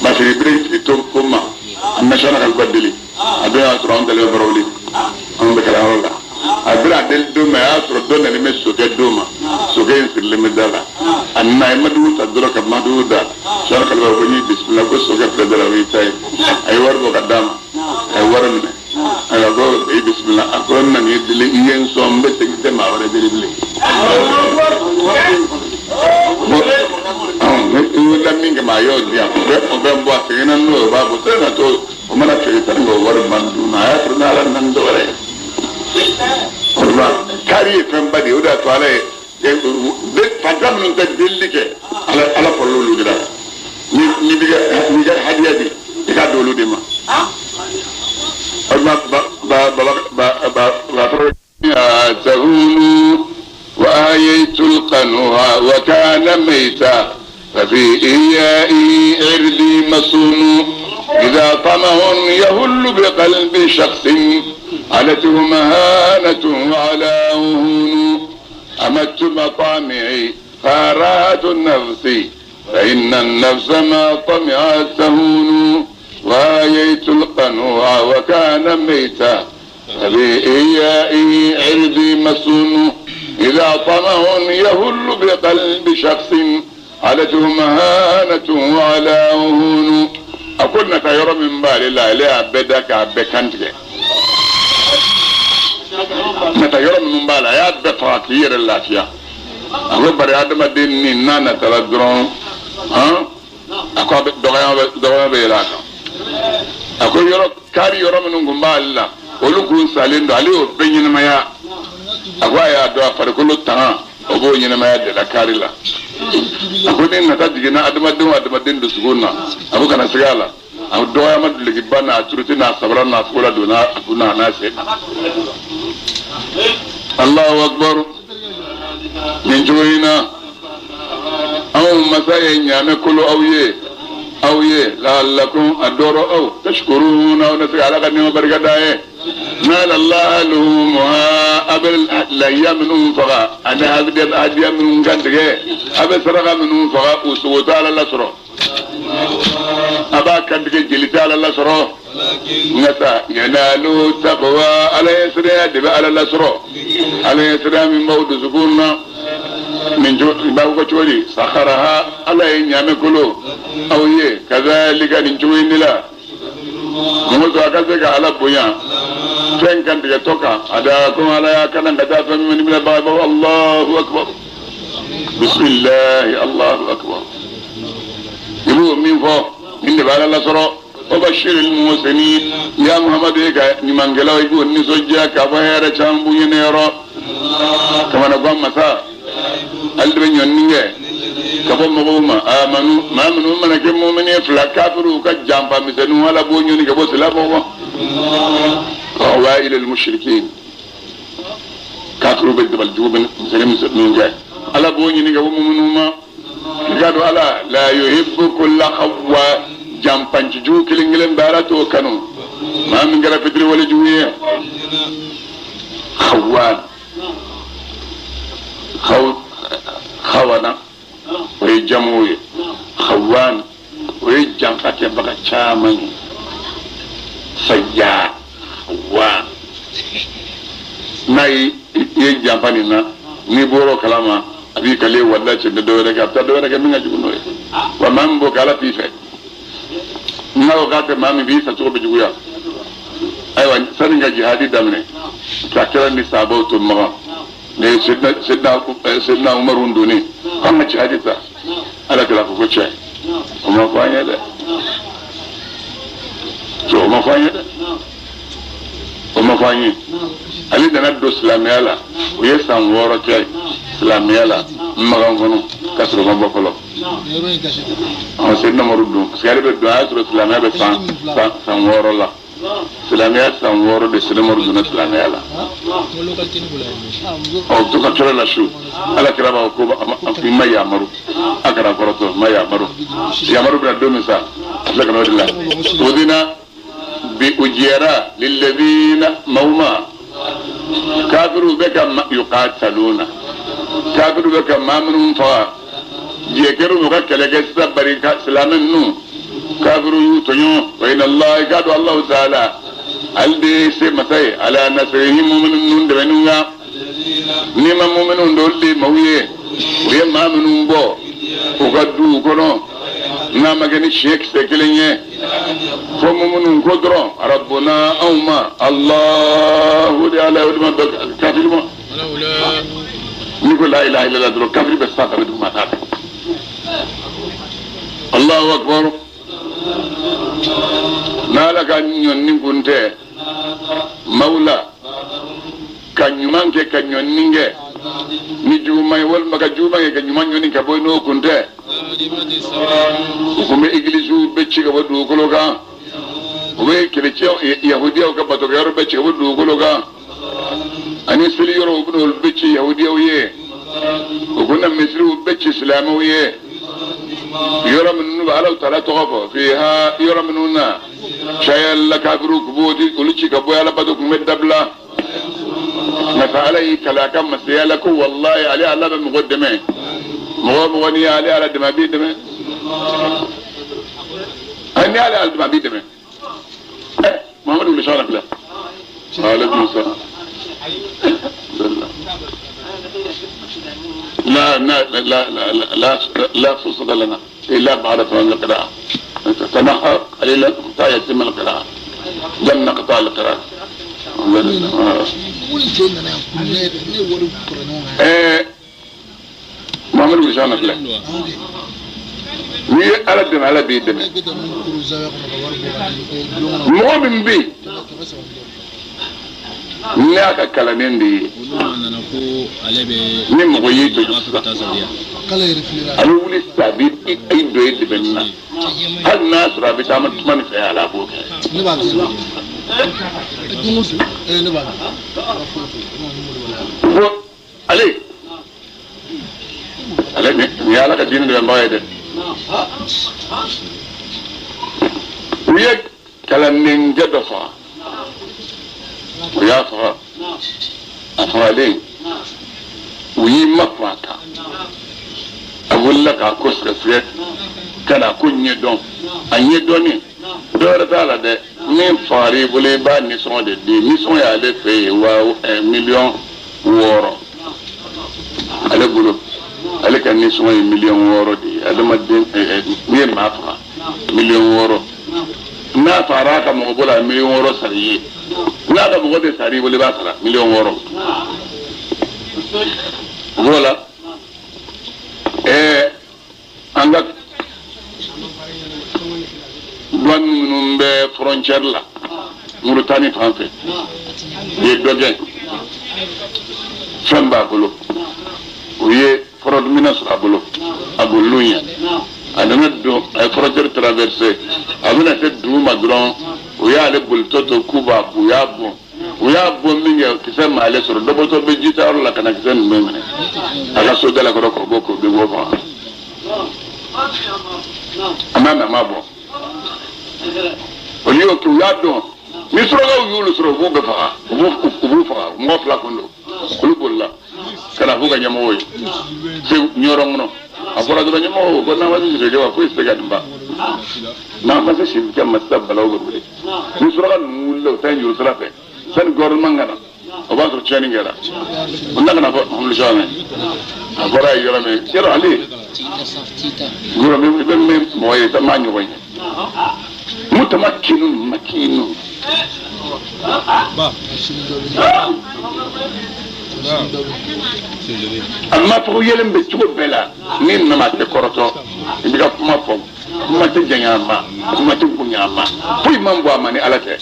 parce que bere to ko ma a nasɔnna ka deli a bɛna sɔrɔ an dalen bɛ barawuli an bɛ kalanyɔrɔ la a bɛna a deli don min a y'a sɔrɔ dɔ nana bɛ sokɛ d'o ma sokɛ in sirilen bɛ da la a nana a ye madugu ta dɔrɔn ka madugu da sɔrɔ kalifa ko n y'i bisimila ko sokɛ filɛ da la o y'i ta ye a ye wari bɔ ka d'a ma a ye wari minɛ ayiwa ko i bisimila a ko n nana i deli i ye n sɔn n bɛ segin tɛ maa wɛrɛ deli bilen. I wulila min kama a y'o di yan o bɛ n bɔ a seginna n'o ye o b'a bɔ sani ka to O mana feere sani ka o wari man dun na a y'a sɔrɔ n'ala nana ni dɔ wɛrɛ ye. O tuma kari ye fɛnba de ye o de y'a to ala ye fantan minnu tɛ delili kɛ ala fɔlɔ olu de la ni b'i ka hadiya di i k'a di olu de ma. O tuma ba ba ba ba ba ba. تهون وآيت القنوع وكان ميتا ففي إيائي عردي مصون إذا طمع يهل بقلب شخص علته مهانة وعلى وهون أمدت مطامعي خارات النفس فإن النفس ما طمعت تهون وآيت القنوع وكان ميتا فبإيائي عرضي مسون إذا طمع يهل بقلب شخص علته مهانة وعلى وهون أقول نتيرى من بالي لا لا أبدك أبكنتك نتيرى من بالي يا بفاكير اللافية أقول بري آدم الدين نانا ترى درون ها أقول دعاء بيلاك أقول يرى كاري يرى من بالي olu kun salen don ale y'o bɛɛ ɲɛnamaya a ko a y'a dɔn a farikolo tan o b'o ɲɛnamaya de la kari la a ko ni nata jiginna adamaden o adamaden dusukun na a ko kana siga a la a dɔgɔyama dulokiba n'a turuti n'a sabara n'a fugola don n'a kun n'a n'a sen. Allahu akbar nin cogo in na anw masa ye ɲaamɛ kolo aw ye. Aw ye la'allakum a dɔrɔ aw tashkuruna aw na se ala ka nɛɛma barika da ye nala Allah luhumuha a bɛ lahiya minnu faga ani hadiya minnu kantigɛ a bɛ saraka minnu faga u sogo tɛ ala lasɔrɔ a b'a kantigɛ jeli tɛ ala lasɔrɔ nka sa yanalu taqwa ala ye siranya de bɛ ala lasɔrɔ ala ye siranya min b'aw dusukun na. Min b'a fɔ cogo di sakharaha ala ye ɲaamɛ kolo aw ye kazalika nin cogo in de la mɔgɔ sɔrɔ a ka se ka ala bonya fɛn kan tigɛtɔ kan a da ko ala y'a kalan ka taa fɛn min minɛ baga baga Allahu akbar bisimilahi Allahu akbar i b'o min fɔ nin de bɛ ala lasɔrɔ o bashiril muhsinin ya Muhammadu ye ka ɲumankɛlaw i k'o nisɔndiya k'a fɔ hɛrɛ caman b'u ɲɛnɛ yɔrɔ kamana gan masa ale de bɛ ɲɔni kɛ ka bɔ mɔgɔw ma amanu maa minnu mana kɛ mumini fila kafiriw ka janfa misɛnninw ala b'o ɲɔni ka bɔ silamɛw ma wa ilal mushrikin kafiriw bɛ dabali jugu misɛnnin misɛnninw kɛ ala b'o ɲini ka bɔ muminiw ma i k'a dɔn ala la yuhibbu kulla khawwa janfanci jugu kelen kelen bɛ ala t'o kanu maa min kɛra fitiriwale jugu ye khawwan khawana o ye jamu ye khawan o ye janfa kɛbaga caman ye sayya khawan n'a ye janfa nin na n'i bɔra o kalama a b'i kale wala cɛ bɛ dɔ wɛrɛ kɛ a bɛ taa dɔ wɛrɛ kɛ min ka jugu n'o ye wa maa min b'o kɛ ala t'i fɛ n'a ko k'a tɛ maa min b'i sacogo bɛ juguya ayiwa sani ka jihadi daminɛ ka kɛra ni sabaw to Makan ne Sidna Umaru donnen k'an ka jihadi ta ala kɛra ko cɛ o ma fɔ an ye dɛ o ma fɔ an ye dɛ o ma fɔ an ye ale nana don silamɛya la o ye san 6 kɛ silamɛya la Makan kɔnɔ ka sɔrɔ ma bɔ fɔlɔ Sidna Umaru don parce que ale bɛ don a y'a sɔrɔ silamɛya bɛ san 6 la silamɛya san 6 de Sidna Umaru donna silamɛya la ɔ to ka kɛlɛ la su ala kira b'a fɔ ko i ma yamaru a kana kɔrɔtɔ ma yamaru yamaru bɛna don min sa a filɛ ka n'o de la o bi ujira lilladina mawma kafiru bɛ ka yuqataluna kafiru bɛ ka maa minnu faga jɛkɛr'u ka kɛlɛ kɛ sisan bari silamɛ ninnu kafiru y'u tɔɲɔ wa inna Allah i k'a dɔn Allahu taala ale de ye se masa ye ala nasrihi muminu ninnu dɛmɛniw kan n'i ma muminu don olu de ye maaw ye u ye maa minnu bɔ u ka duw kɔnɔ n'a ma kɛ ni siɲɛ kisɛ kelen ye fo muminu ko dɔrɔn rabbuna anw ma Allahu de ala ye o de ma bɛn kafiri ma n'i ko la ilaha illallah dɔrɔn kafiri bɛ sa ka bɛ dugu ma t'a fɛ Allahu akbar. N'ala ka ɲɔni kun tɛ maaw la ka ɲuman kɛ ka ɲɔni kɛ ni juguman ye walima ka juguman kɛ ka ɲuman ɲɔni ka bɔ n'o kun tɛ u tun bɛ egiliziw bɛɛ ci ka bɔ dugukolo kan u bɛ kerecɛnw yahudiyaw ka batokɛyɔrɔ bɛɛ ci ka bɔ dugukolo kan ani seli yɔrɔw u bɛna olu bɛɛ ci yahudiyaw ye u bɛna misiriw bɛɛ ci silamɛw ye yɔrɔ minnu bɛ Alahu taala tɔgɔ fɔ fiha yɔrɔ minnu na caya la kafiriw tun b'o di olu ci ka bɔ ala bato tun bɛ dabila nka ala y'i kali a ka masaya la ko walayi ale ala bɛ mɔgɔ dɛmɛ mɔgɔ o mɔgɔ n'i y'ale ala dɛmɛ a b'i dɛmɛ n'i y'ale ala dɛmɛ a b'i dɛmɛ ɛ Muhamadu wuli sɔrɔ filɛ aleykum salaam. لا لا لا لا لا لا فرصة لنا إلا بعد تمام القراءة. تنحى قليلا حتى يتم القراءة. لم نقطع القراءة. محمد بن شان filɛ n'i ye ala dɛmɛ ala b'i dɛmɛ mɔgɔ min bɛ yen ne y'a ka kalanden de ye ni mɔgɔ y'i to sisan a bɛ wuli sisan a bɛ i don e dɛmɛ na hali n'a sɔrɔ a bɛ taama tuma nin fɛ ala b'o kɛ. Ko ale ale nin ye ala ka diinɛ dɛmɛbaga ye dɛ. U ye kalandenkɛ dɔ faga. U y'a faga a fagalen u y'i makun a kan a wulila k'a ko sɛgɛsɛgɛ ka na ko ɲɛdɔn a ɲɛdɔnnen dɔwɛrɛ t'a la dɛ min fagara i bolo i b'a nisɔngɔ de di nisɔngɔ y'ale fɛ yen wa 6 miliyɔn ale bolo ale ka nisɔngɔ ye 6 miliyɔn de ye adamaden n'i ye maa faga 6 miliyɔn n'a fagara a ka mɔgɔ bolo a ye 6 miliyɔn sara i ye n'a ka mɔgɔ de sara i bolo i b'a sara 6 miliyɔn o b'o la an ka douane minnu bɛ frontière la Mauritanie fan fɛ u ye dɔ gɛn fɛn b'a bolo u ye fraude minɛ sɔrɔ a bolo a bolil'u ɲɛ a nana don a ye frontière traversé a bɛna se dugu ma dɔrɔn u y'ale bolitɔ to k'u b'a u y'a bon u y'a bɔ min kɛ kisɛ ma ale sɔrɔ dɔbɔtɔ bɛ ji tayɔrɔ la ka na kisɛ ninnu minɛ a ka so da kɔrɔ k'o bɔ k'o bɛ bɔ faga a ma mɛ a ma bɔ olu y'o kɛ u y'a dɔn ni surakaw y'olu sɔrɔ u b'u bɛɛ faga u b'u faga mɔgɔ fila kun don olu bolila ka na f'u ka ɲɛmɔgɔw ye segu ɲɔrɔ kɔnɔ a fɔra dɔrɔn ɲɛmɔgɔw ko n'an ma se sirikɛ ma foyi tɛ se ka nin ban n'an ma se sirikɛ ma sisan balawu bɛ wuli ni suraka ninnu wulila u taa juru sira fɛ sani gouvernement ka na o b'a sɔrɔ tiɲɛni kɛra o na kana fɔ Mahamadu a fɔra ye yɔrɔ min yɔrɔ ale gouvernement i bɛ min mɔgɔ ye i m'a ɲɔgɔn ye mutamakkinun makinun a ma fɔ ko yɛlɛn bɛ cogo bɛɛ la ni nana a tɛ kɔrɔtɔ i bɛ ka kuma fɔ kuma tɛ janya a ma kuma tɛ bonya a ma foyi man bɔ a ma ni ala tɛ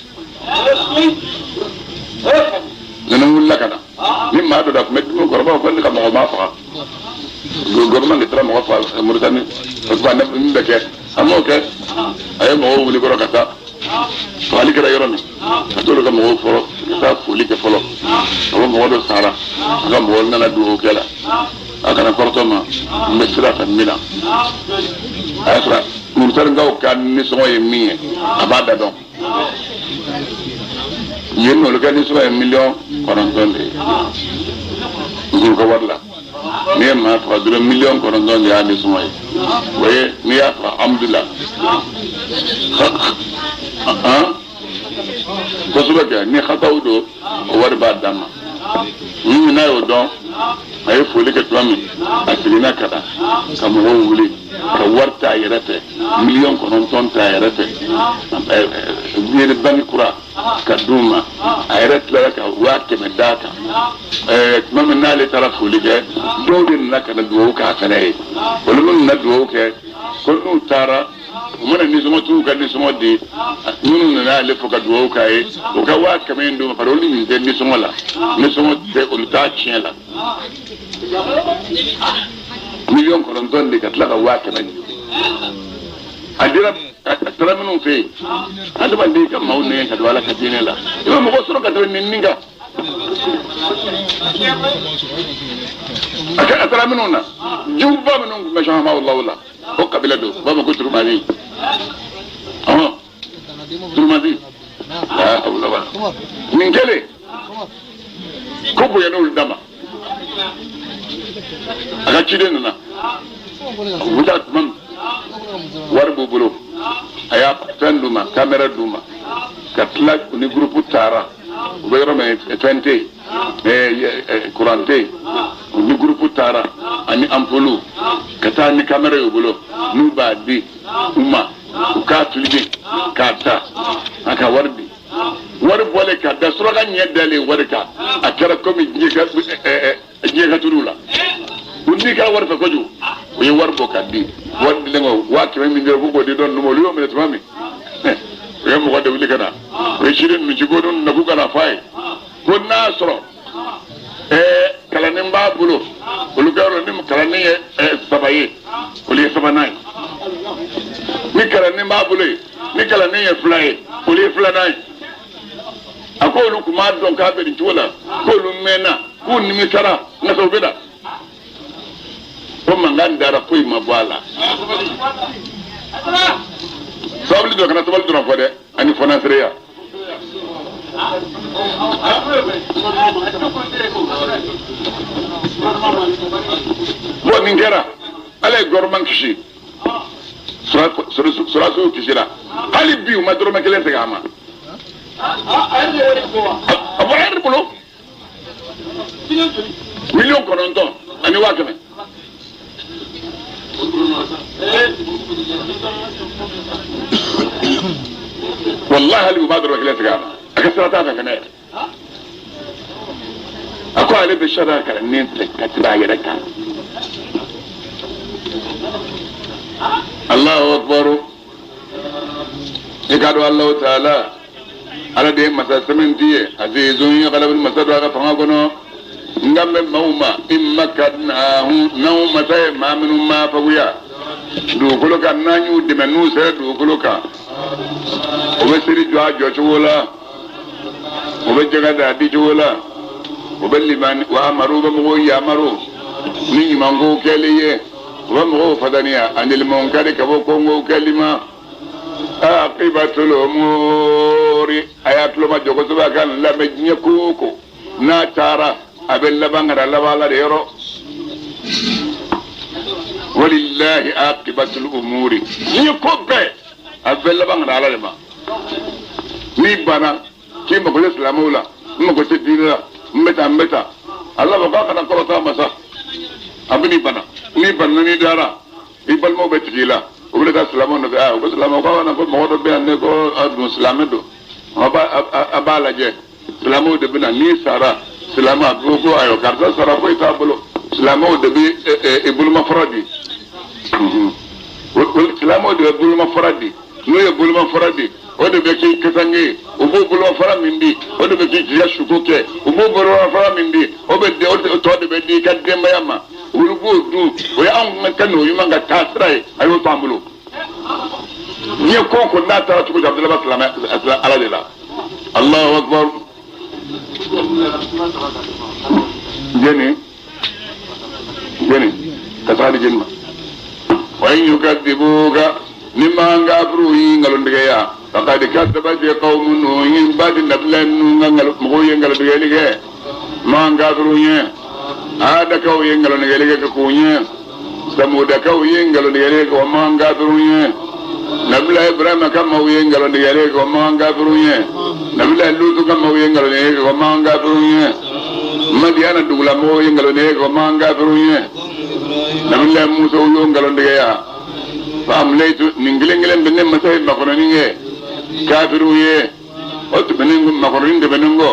ninnu wulila ka na ni maa dɔ da tun bɛ dumuni kɔrɔbaw ko ne ka mɔgɔ ma faga gouvernement de taara mɔgɔ faga Mauritanie o tuma ne min bɛ kɛ an m'o kɛ a ye mɔgɔw wuli kɔrɔ ka taa fagali kɛra yɔrɔ min ka t'olu ka mɔgɔw fɔlɔ ka taa foli kɛ fɔlɔ a ko mɔgɔ dɔ sara a ka mɔgɔw nana dugawu kɛ la a kana kɔrɔtɔ ma n bɛ sira fɛ n bɛ na a y'a sɔrɔ Mauritanienkaw ka nisɔngɔ ye min ye a b'a da dɔn yen nɔ olu ka nisɔngɔ ye 9 miliyɔn de ye nkuru ka wari la n'i ye maa faga dɔrɔn 9 miliyɔn de y'a nisɔngɔ ye o ye n'i y'a faga alhamdulilah kosɛbɛ kɛ ni xataw don o wari b'a dan ma min n'a y'o dɔn a ye foli kɛ tuma min a seginna ka na ka mɔgɔw wuli ka wari ta a yɛrɛ fɛ 9 miliyɔn ta a yɛrɛ fɛ billet banque kura ka d'u ma a yɛrɛ tilara ka 100 000 d'a kan tuma min n'ale taara foli kɛ dɔw de nana ka na dugawu k'a fɛnɛ ye olu minnu nana dugawu kɛ ko n'u taara U mana nisɔngɔ t'u ka nisɔngɔ di minnu nana ale fo ka dugawu k'a ye u ka 100 000 in d'u ma bari olu nin tɛ nisɔngɔ la nisɔngɔ tɛ olu t'a tiɲɛ la 9 millions de ka tila ka 100 000 di a dira a taara minnu fɛ yen adamaden ka maaw nɛgɛn ka don ala ka diinɛ la i bɛ mɔgɔ sɔrɔ ka tɛmɛ nin kan a kɛ a taara minnu na juguba minnu tun bɛ sɔn la o kabila don u b'a fɔ ko turumadi ɔhɔn turumadi la hawla wala nin kɛlen ko bonya n'olu dama a ka ciden nana u bɛ taa tuma min wari b'u bolo a y'a fɛn d'u ma caméra d'u ma ka tila u ni groupe taara u bɛ yɔrɔ min fɛn tɛ yen courant tɛ yen u ni groupe taara ani ampoule ka taa ni caméra y'u bolo n'u b'a di u ma u k'a filmer k'a ta a ka wari di wari bɔlen ka da suraka ɲɛ dalen wari kan a kɛra komi diɲɛ ka turu la u n'i kɛra wari fɛ kojugu u ye wari bɔ ka di wari dilen kɔ 100 000 min dira k'u k'o di dɔ ninnu ma olu y'o minɛ tuma min u ye mɔgɔ de wuli ka na u ye ciden ninnu ci ko ninnu na k'u ka na f'a ye ko n'a sɔrɔ kalanden b'a bolo olu ka yɔrɔ ni kalanden ye saba ye olu ye sabanan ye ni kalanden b'a bolo yen ni kalanden ye fila ye olu ye filanan ye a ko olu tun b'a dɔn k'a bɛ nin cogo la k'olu mɛnna k'u nimisara nka u bɛ na ko mankan dara foyi ma bɔ a la sabali dɔ kana sabali dɔrɔn fɔ dɛ ani fɔnansereya bon nin kɛra ala ye gouvernement kisi sɔrɔdasiw kisira hali bi u ma dɔrɔmɛ kelen segin a ma a bɔra yɛrɛ bolo 9 millions ani 100 000. Wallahi hali u b'a dɔrɔmɛ kelen segin a ma a ka sira t'a fɛ fɛnɛ yɛrɛ a ko ale bɛ sariya kalanden fɛ ka tɛmɛ a yɛrɛ kan. Allahu akbar i ka dɔn Allahu taala ala de ye masa sɛmɛnti ye azizun ye galabin masa don a ka fanga kɔnɔ n kan bɛ maaw ma in makkannahum n'anw masa ye maa minnu maa faguya dugukolo kan n'an y'u dɛmɛ n'u sera dugukolo kan o bɛ seri jɔ a jɔcogo la o bɛ jaka da a dicogo la o bɛ limani wa amaru bɛ mɔgɔw yamaru ni ɲumankow kɛli ye u bɛ mɔgɔw fadaniya anil munkari ka bɔ kongow kɛli ma aqibatul umuri a y'a tulo ma jɔ kosɛbɛ a ka lamɛn diɲɛ ko o ko n'a taara a bɛ laban ka na laban ala de yɔrɔ walillahi aqibatul umuri diɲɛ ko bɛɛ a bɛ laban ka na ala de ma n'i banna k'i mako tɛ silamɛw la n mako tɛ diinɛ la n bɛ taa n bɛ taa ala b'a fɔ k'a kana kɔrɔta masa a bɛ n'i bana n'i banna n'i dara i balimaw bɛ tigɛ i la u bɛ taa silamɛw nɔfɛ aa u ko silamɛw k'a kana ko mɔgɔ dɔ bɛ yan ne ko a dun silamɛ don a b'a lajɛ silamɛw de bɛ na n'i sara silamɛ a bɛ ko ayiwa karisa sara foyi t'a bolo silamɛw de bɛ i bolomafara di silamɛw de bɛ bolomafara di n'u ye bolomafara di o de bɛ k'i kasange ye u b'o bolomafara min di o de bɛ k'i ka suko kɛ u b'o bolomafara min di o bɛ o tɔ de bɛ di i ka denbaya ma olu b'o dun o ye anw ka n'o ɲuman ka taa sira ye a y'o to an bolo diɲɛ ko o ko n'a taara cogo di a bɛ laban silamɛ ala de la. Allahu akbar jeni jeni ka taa di jeni ma wa in yukadibuka ni ma kafiru yi nkalontigiya faqad kadzabat qaumu nuhin badi nabila nu ka mɔgɔw ye nkalontigɛli kɛ ma kafiru ye adakaw ye nkalontigɛli kɛ ka k'u ɲɛ samudakaw ye nkalontigɛli kɛ o ma kafiru ye nabila ibrahima ka maaw ye nkalontigɛli kɛ o ma kafiru ye nabila lutu ka maaw ye nkalontigɛli kɛ o ma kafiru ye madiyana dugulamɔgɔw ye nkalontigɛ kɛ o ma kafiru ye nabila musa y'o nkalontigɛya fa amlaytu nin kelen kelen bɛ ne masa ye makɔnɔni kɛ kafiru ye o tɛmɛnen kɔ makɔnɔni tɛmɛnen kɔ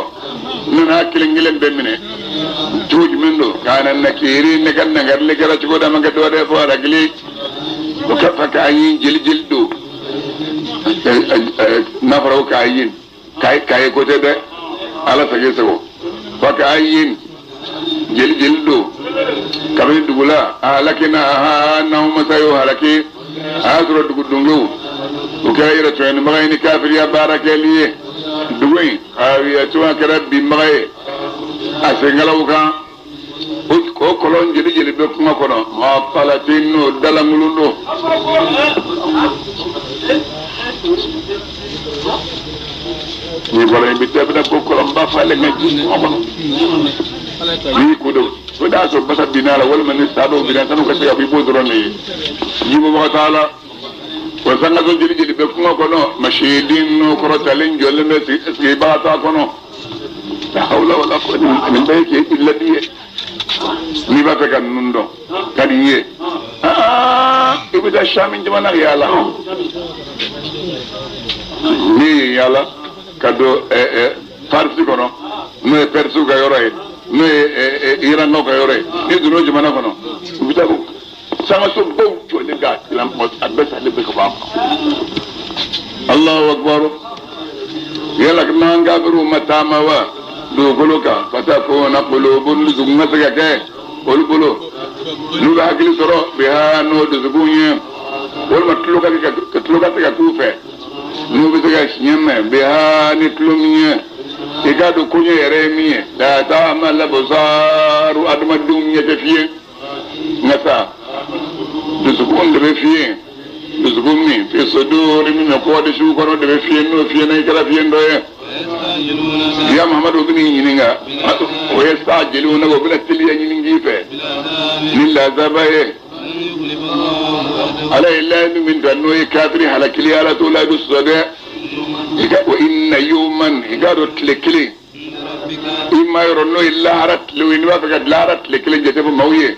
n nana kelen kelen bɛɛ minɛ cogo jumɛn don kana nakiri ne ka nagarili kɛra cogo dama kɛ dɔ wɛrɛ fɔ a hakili. O ka fa k'a ye jeli jeli don n'a fɔra ko k'a ye k'a ye ko tɛ dɛ ala sago sago fa k'a ye jeli jeli don kabini dugu la a halaki na ha n'anw masa y'o halaki a y'a sɔrɔ dugu dungew o kɛra yɛrɛ tɔɲɔnibaga ye ni kafiriya baara kɛli ye dugu in a tuma kɛra binbaga ye a senkalaw kan o kɔlɔn jeli jeli bɛ kuma kɔnɔ maa palatin n'o dalankolon don ni bɔra yen bi taa bɛna ko kɔlɔnba falen ka ji kuma kɔnɔ n'i ko don o y'a sɔrɔ basa binna a la walima ni sa dɔw binna sanu ka se ka bɔ i b'o dɔrɔn de ye ji bɔbaga t'a la wa sangaso jeli jeli bɛ kuma kɔnɔ masiden n'o kɔrɔtalen jɔlen bɛ sigibaga t'a kɔnɔ la hawla wala quwwata nin bɛɛ ye k'i ladi ye n'i b'a fɛ ka ninnu dɔn ka di i ye i bɛ taa sami jamana yaala n'i ye yaala ka don Farisi kɔnɔ n'o ye Pɛrisiw ka yɔrɔ ye n'o ye Irankaw ka yɔrɔ ye n'i donna o jamana kɔnɔ u bɛ taa ko sangaso baw jɔlen k'a tilan a bɛɛ salen bɛ ka bɔ a kɔnɔ. Allahu akbar yala n'an kafiriw ma taama wa dugukolo kan fatakuna qulubun dusukun ka se ka kɛ olu bolo n'u bɛ hakili sɔrɔ biha n'o dusukun ye walima tulo ka se ka k'u fɛ n'u bɛ se ka siɲɛ mɛn biha ni tulo min ye i k'a dɔn koɲɛ yɛrɛ ye min ye la ta'mal absaru adamadenw ɲɛ tɛ fiyɛ nka sa dusukun de bɛ fiyɛ dusukun min fi suduri min bɛ kɔɔdi su kɔnɔ de bɛ fiyɛ n'o fiyɛ na i kɛra fiyɛ dɔ ye ya Muhammadu bɛ n'i ɲininka o ye saa jeliw na o bɛna teliya ɲini k'i fɛ ni lazaba ye ala ye layidu min ta n'o ye kafiri halakili ala t'o layidu sɔsɔ dɛ i ka wa inna yawman i k'a dɔn tile kelen i ma yɔrɔ n'o ye lahara tile ye n'i b'a fɛ ka lahara tile kelen jate fɔ maaw ye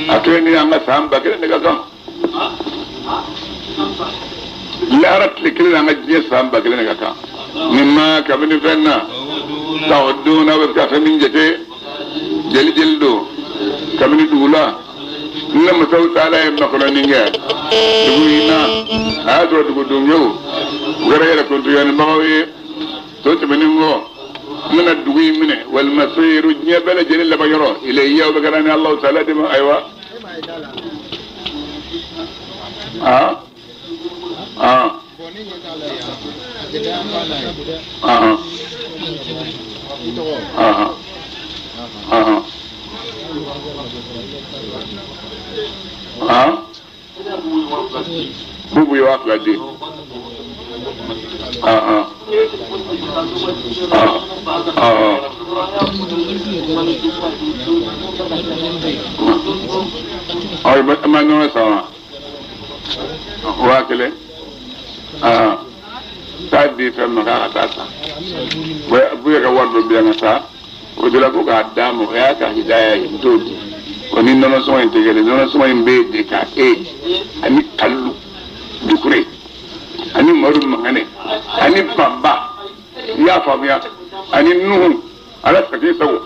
a kelen ni an ka san 1000 de ka kan lahara tile kelen n'an ka diɲɛ san 1000 de ka kan ni ma kabini fɛn na ta'uduna bɛ ka fɛn min jate jeli jeli don kabini dugu la ne masaw taala ye makɔnɔni kɛ dugu in na a y'a sɔrɔ dugu dunkew u kɛra yɛrɛ kuntuyanibagaw ye to tɛmɛnen kɔ n bɛna dugu in minɛ walima seyiru diɲɛ bɛɛ lajɛlen laban yɔrɔ ilayhi aw bɛ kɛra ni Alahu taala de ma ayiwa ah ah ah ah ah ah bubu ye 2000 di ah ah ah ah ah ma nɔnɔ san wa 5000 ah taa di fɛn ma k'a ka taa san buye ka wari dɔ bi yan ka taa o de la ko k'a d'a ma o y'a ka hidaya ye n t'o di o ni nɔnɔ sɔngɔ in tɛ kelen nɔnɔ sɔngɔ in bɛ yen de ka e ani Kalilu Dukure ani Madu Mangane ani Banba i y'a faamuya ani Nuhu ala sagi sago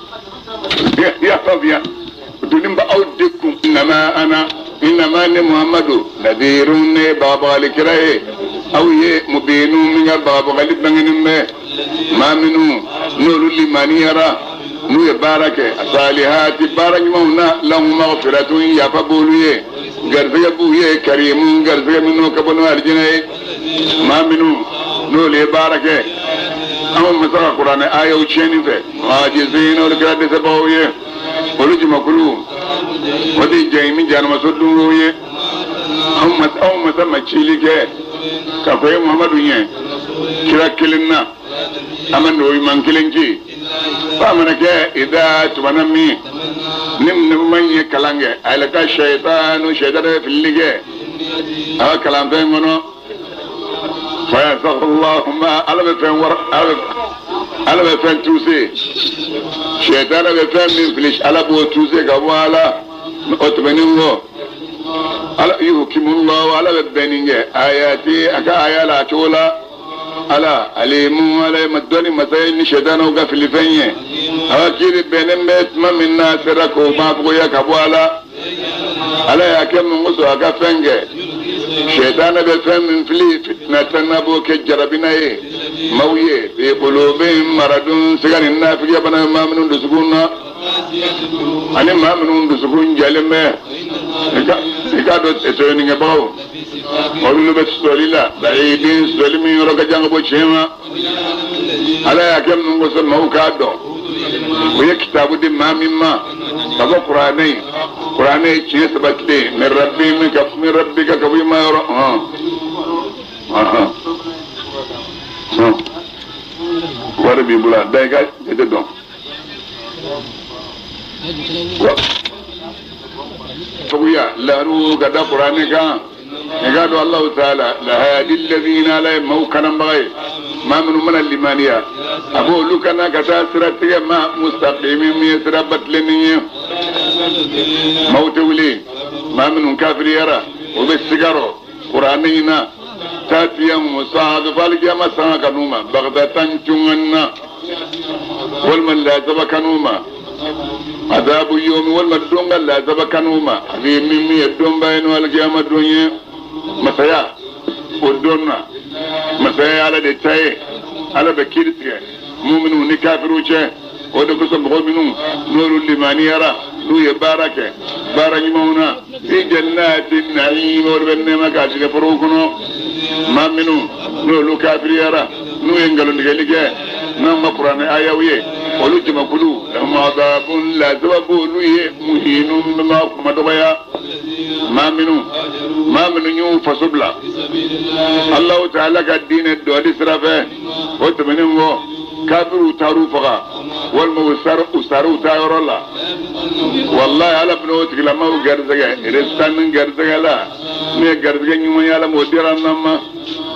i y'a faamuya doni b'aw de kun innama ana innama ne Muhammadu nadirun ne bagabagalikira ye aw ye mubinu min ka bagabagali bangenen bɛ maa minnu n'olu limaniyara n'u ye baara kɛ asalihati baara ɲumanw na lahum maghfiratun yafa b'olu ye garisɛgɛ b'u ye karimu garisɛgɛ minnu ka bɔ n'o alijinɛ ye maa minnu n'olu ye baara kɛ anw masa ka kuranɛ ayaw tiɲɛni fɛ muhajizina olu kɛra dɛsɛbagaw ye olu jamakulu o de ye jahimi jahanamaso dungew ye anw masa ma cili kɛ ka fɔ ye Muhammadu ɲɛ kira kelen na an ma n'o ɲuman kelen ci f'a mana kɛ ida tumana min ni ma ye kalan kɛ a yɛlɛ ka sɛyitanu sɛyitanu bɛ filili kɛ a ka kalanfɛn kɔnɔ fayasakhallahuma ala bɛ fɛn wara ala bɛ fɛn tuuse sɛyitanu bɛ fɛn min fili ala b'o tuuse ka bɔ a la o tɛmɛnen kɔ ala yuhkimullahu ala bɛ bɛnni kɛ ayati a ka aya la a cogo la ala alimu ala ye dɔnni masa ye ni sɛyitanaw ka filifɛn ye a ka kiiri bɛnnen bɛ tuma min na a sera k'o mafugoya ka bɔ a la. Ala y'a kɛ mun kosɔn a ka fɛn kɛ sɛtanɛ bɛ fɛn min fili fitinatan na b'o kɛ jarabina ye maaw ye fi qulubihim maradun siga ni nafigiya bana bɛ maa minnu dusukun na ani maa minnu dusukun jalen bɛ i k'a dɔn tɔɲɔnikɛbagaw olu bɛ sɔsɔli la ba'idin sɔsɔli min yɔrɔ ka jan ka bɔ tiɲɛ ma ala y'a kɛ mun kosɔn maaw k'a dɔn o ye kitabu di maa min ma ka bɔ kuranɛ ye kuranɛ ye tiɲɛ sabatilen min rabbi min ka min rabbi ka bɔ i ma yɔrɔ hɔn hɔn wari b'i bolo da i ka jate dɔn cogoya laru ka da kuranɛ kan i k'a dɔn alahu taala lahadi alladhina ala ye maaw kananbaga ye maa minnu mana limaniya a b'olu kana ka taa sira tigɛ ma mustaqimi min ye sira batilennin ye maaw tɛ wuli maa minnu kafiriyara o bɛ siga rɔ kuranɛ in na taatiyahum saatu f'alikiyama sanga ka n'u ma bagdatan cungan na walima lazaba ka n'u ma azabu yomi walima don ka lazaba ka n'u ma a bɛ min ye donba ye n'o alikiyama don ye masaya o don na masaya ye ala de ta ye ala bɛ kiiri tigɛ muminu ni kafiriw cɛ o de kosɔn mɔgɔ minnu n'olu limaniyara n'u ye baara kɛ baara ɲumanw na fi jannati na'im olu bɛ nɛɛma k'a tigɛ forow kɔnɔ maa minnu n'olu kafiriyara n'u ye nkalontigɛli kɛ n'an ma kuranɛ ayaw ye olu jamakulu lahum azabun lazaba b'olu ye muhinun ma kuma dɔgɔya maa minnu y'u faso bila Alahu taala ka diinɛ dɔli sira fɛ o tɛmɛnen kɔ kafiriw taar'u faga walima u sar'u taa yɔrɔ la walayi ala bɛna o tigilamaw garisɛgɛ eresan garisɛgɛ la min ye garisɛgɛ ɲuman ye ala m'o dira an ma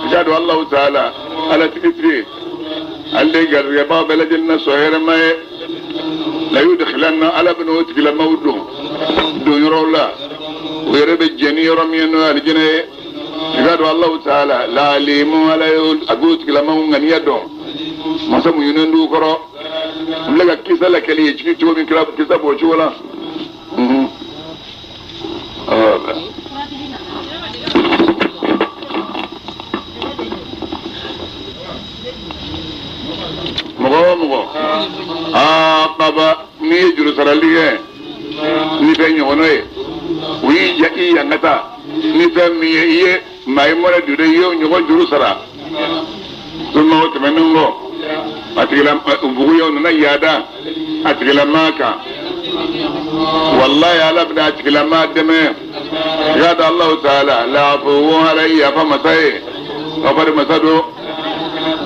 i k'a dɔn Alahu taala ala tigitigi ale de garisɛgɛbaga bɛɛ lajɛlen na sɔn hɛrɛma ye la yudkhilanna ala bɛna o tigilamaw don don yɔrɔw la o yɛrɛ bɛ jɛn ni yɔrɔ min ye n'o ye alijinɛ ye i k'a dɔn Alahu taala laalimu ala ye a b'o tigilamaw ŋaniya dɔn masa muɲunen d'u kɔrɔ n filɛ ka kisa lakali ye jigi cogo min kira kisa b'o cogo la. Mɔgɔ o mɔgɔ aa baba n'i ye juru sarali kɛ ni fɛn ɲɔgɔnna ye o y'i ja i yangata ni fɛn min ye i ye maa ye mɔrɛ don dɛ i y'o ɲɔgɔn juru sara suma o tɛmɛnen kɔ a tigila buguyaw nana yaada a tigilamaa kan walayi ala bɛna a tigilamaa dɛmɛ i k'a dɔn Alahu taala laafuwun ala ye yafa masa ye kafari masa don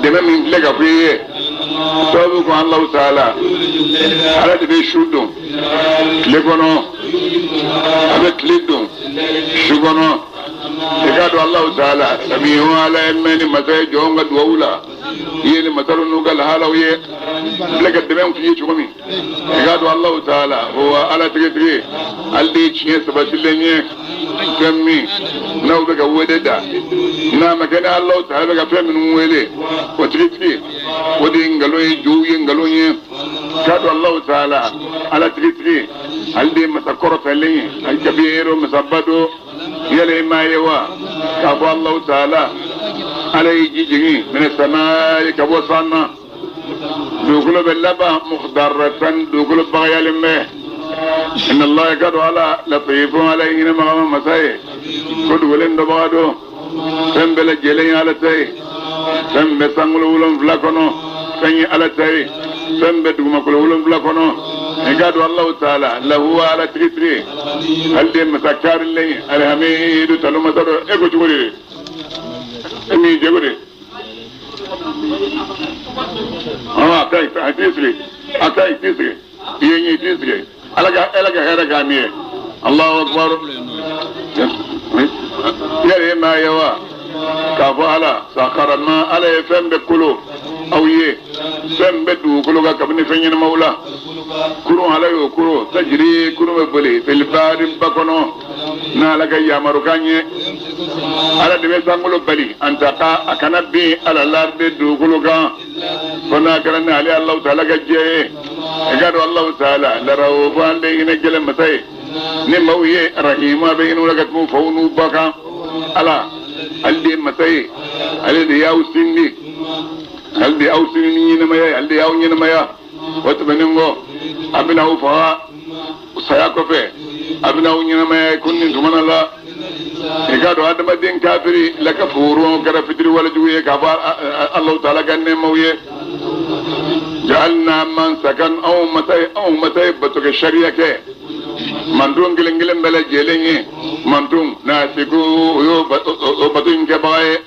dɛmɛ min filɛ ka fɔ i ye sababu ko Alahu taala ala de bɛ su don tile kɔnɔ a bɛ tile don su kɔnɔ i k'a dɔn Alahu taala samihu ala ye mɛnni masa ye jɔnw ka duwawu la i ye ni masa ninnu ka lahalaw ye filɛ ka dɛmɛ k'i ye cogo min i k'a dɔn Alahu taala o ala tigitigi ale de ye tiɲɛ sabatilen ye fɛn min n'aw bɛ ka wele da n'a ma kɛ ni Alahu taala bɛ ka fɛn minnu wele o tigitigi o de ye nkalon ye jow ye nkalon ye k'a dɔn Alahu taala ala tigitigi ale de ye masa kɔrɔtalen ye alikabiru masaba don yala i m'a ye wa k'a fɔ Alahu taala ala ye ji jigin mina samaayi ka bɔ san na dugukolo bɛ laban mukhdaratan dugukolo bagayalen bɛ inna Allaha ka dɔn ala latifun ala ye hinɛ magama masa ye ko dugulen dɔnbaga don fɛn bɛɛ lajɛlen ye ala ta ye fɛn bɛ sankolo 7 kɔnɔ fɛn ye ala ta ye fɛn bɛ dugumakolo 7 kɔnɔ i k'a dɔn Alahu taala lahu ala tigitigi ale de ye masa kaarilen ye alihamidu tanu masa don e ko cogo di e m'i jɛ ko de a ka ɲi a t'i sigi a ka ɲi t'i sigi i ye ɲɛ t'i sigi ala ka hɛrɛ k'a min ye Allahu akbar yɛrɛ ye maa ye wa k'a fɔ ala sakara ma ala ye fɛn bɛɛ kolo aw ye fɛn bɛɛ dugukolo kan kabini fɛn ɲɛnamaw la kurun ala y'o koro tajiri kurun bɛ boli filibari ba kɔnɔ n'ala ka yamarukan ye ala de bɛ sankolo bali an ta a kana bin ala laride dugukolo kan fo n'a kɛra ni ale Alahu taala ka jɛ ye i k'a dɔn Alahu taala larawo fo an de hinɛ gɛlɛn masa ye Ni maaw ye rahima bɛ hinɛ u la ka tɛmɛ u faw n'u ba kan. Ala, ale de ye masa ye, ale de y'aw sindi, ale de y'aw sindi ni ɲɛnamaya ye, ale de y'aw ɲɛnamaya. O tɛmɛnen kɔ, a bɛna aw faga saya kɔfɛ, a bɛna aw ɲɛnamaya ko nin tuma na la. I k'a dɔn adamaden kafiri lakafuru kɛra fitiriwale jugu ye k'a fɔ Alahu taala ka nɛɛmaw ye. Jaalna mansakan anw masa ye, anw masa ye batokɛ sariya kɛ manton kelen kelen bɛɛ lajɛlen ye. Manton nasiku o y'o bato in kɛbaga ye.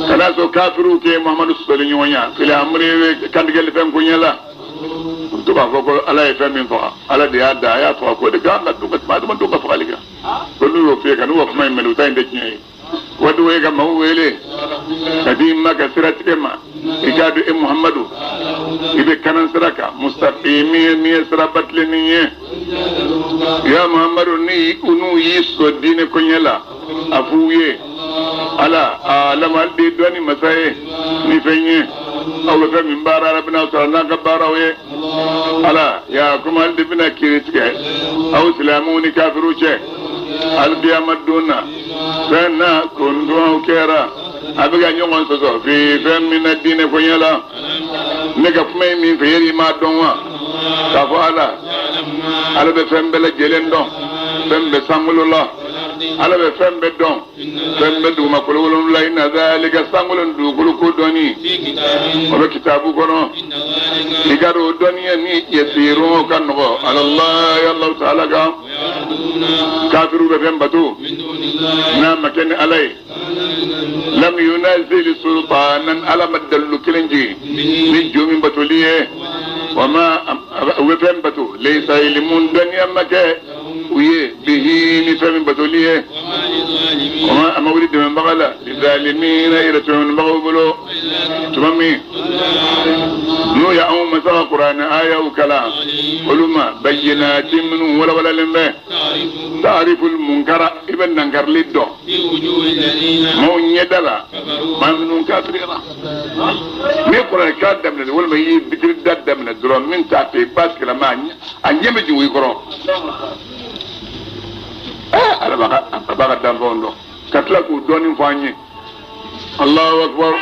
Kana sɔn kafiriw k'e Muhamadu sɔsɔli ɲɔgɔnya fil amri kantigɛli fɛn koɲɛ la. U to k'a fɔ ko Ala ye fɛn min faga, Ala de y'a da, a y'a faga k'o de kan ka dun ka tɛmɛ adamadenw ka fagali kan. Ko n'u y'o f'i ye ka n'u ka kuma in mɛn, u ta in tɛ tiɲɛ ye. Waati ye ka maaw wele ka di ma ka siratigɛ ma. I k'a dɔn e Muhamadu, i bɛ kanan sira kan mustaqimi ye min ye sira batilennin ye. Ya Muhamadu, ni n'u y'i sɔsɔ diinɛ koɲɛ la, a f'u ye Ala alamu, ale de ye dɔnni masa ye ni fɛn ye. Aw bɛ fɛn min baara, Ala bɛna sɔrɔ n'a ka baaraw ye. Ala ya kuma, ale de bɛna kiiri tigɛ aw silamɛw ni kafiriw cɛ alikiyama don na. Fɛn na kuntum aw kɛra a bɛ ka ɲɔgɔn sɔsɔ fi fɛn min na diinɛ koɲɛ la. Ne ka kuma ye min fɛ, yɛrɛ i m'a dɔn wa k'a fɔ Ala, Ala bɛ fɛn bɛɛ lajɛlen dɔn, fɛn bɛ sankolo la, Ala bɛ fɛn bɛɛ dɔn, fɛn bɛ dugumakolo wolonwula. Inna zalika sankolo ni dugukolo ko dɔnni, o bɛ kitabu kɔnɔ. I ka dɔn o dɔnniya ni yasirun o ka nɔgɔ alallahi Alahu taala kan. Kafiriw bɛ fɛn bato n'a ma kɛ ni Ala ye. Lam yunazil sultanan, Ala ma dalilu kelen jigin ni jo min batoli ye. Wa ma u bɛ fɛn bato laysa ilimun, dɔnniya ma kɛ u ye bihi ni fɛn min batoli ye. A ma wuli dɛmɛbaga la lizalimina yɛrɛ tɔɲɔnibagaw bolo. Tuma min n'u ye anw masa ka kuranɛ ayaw kalan olu ma, bayyinati minnu walawalalen bɛ, taariful munkara, i bɛ nankarili dɔn maaw ɲɛda la, maa minnu kafiriyara. N'i ye kuranɛ kan daminɛ walima i ye bitiri da daminɛ dɔrɔn, min t'a fɛ i b'a tigilama a ɲɛ bɛ jigin i kɔrɔ. Ala b'a ka danfɛnw dɔn ka tila k'u dɔɔnin fɔ an ye. Allahu akbar.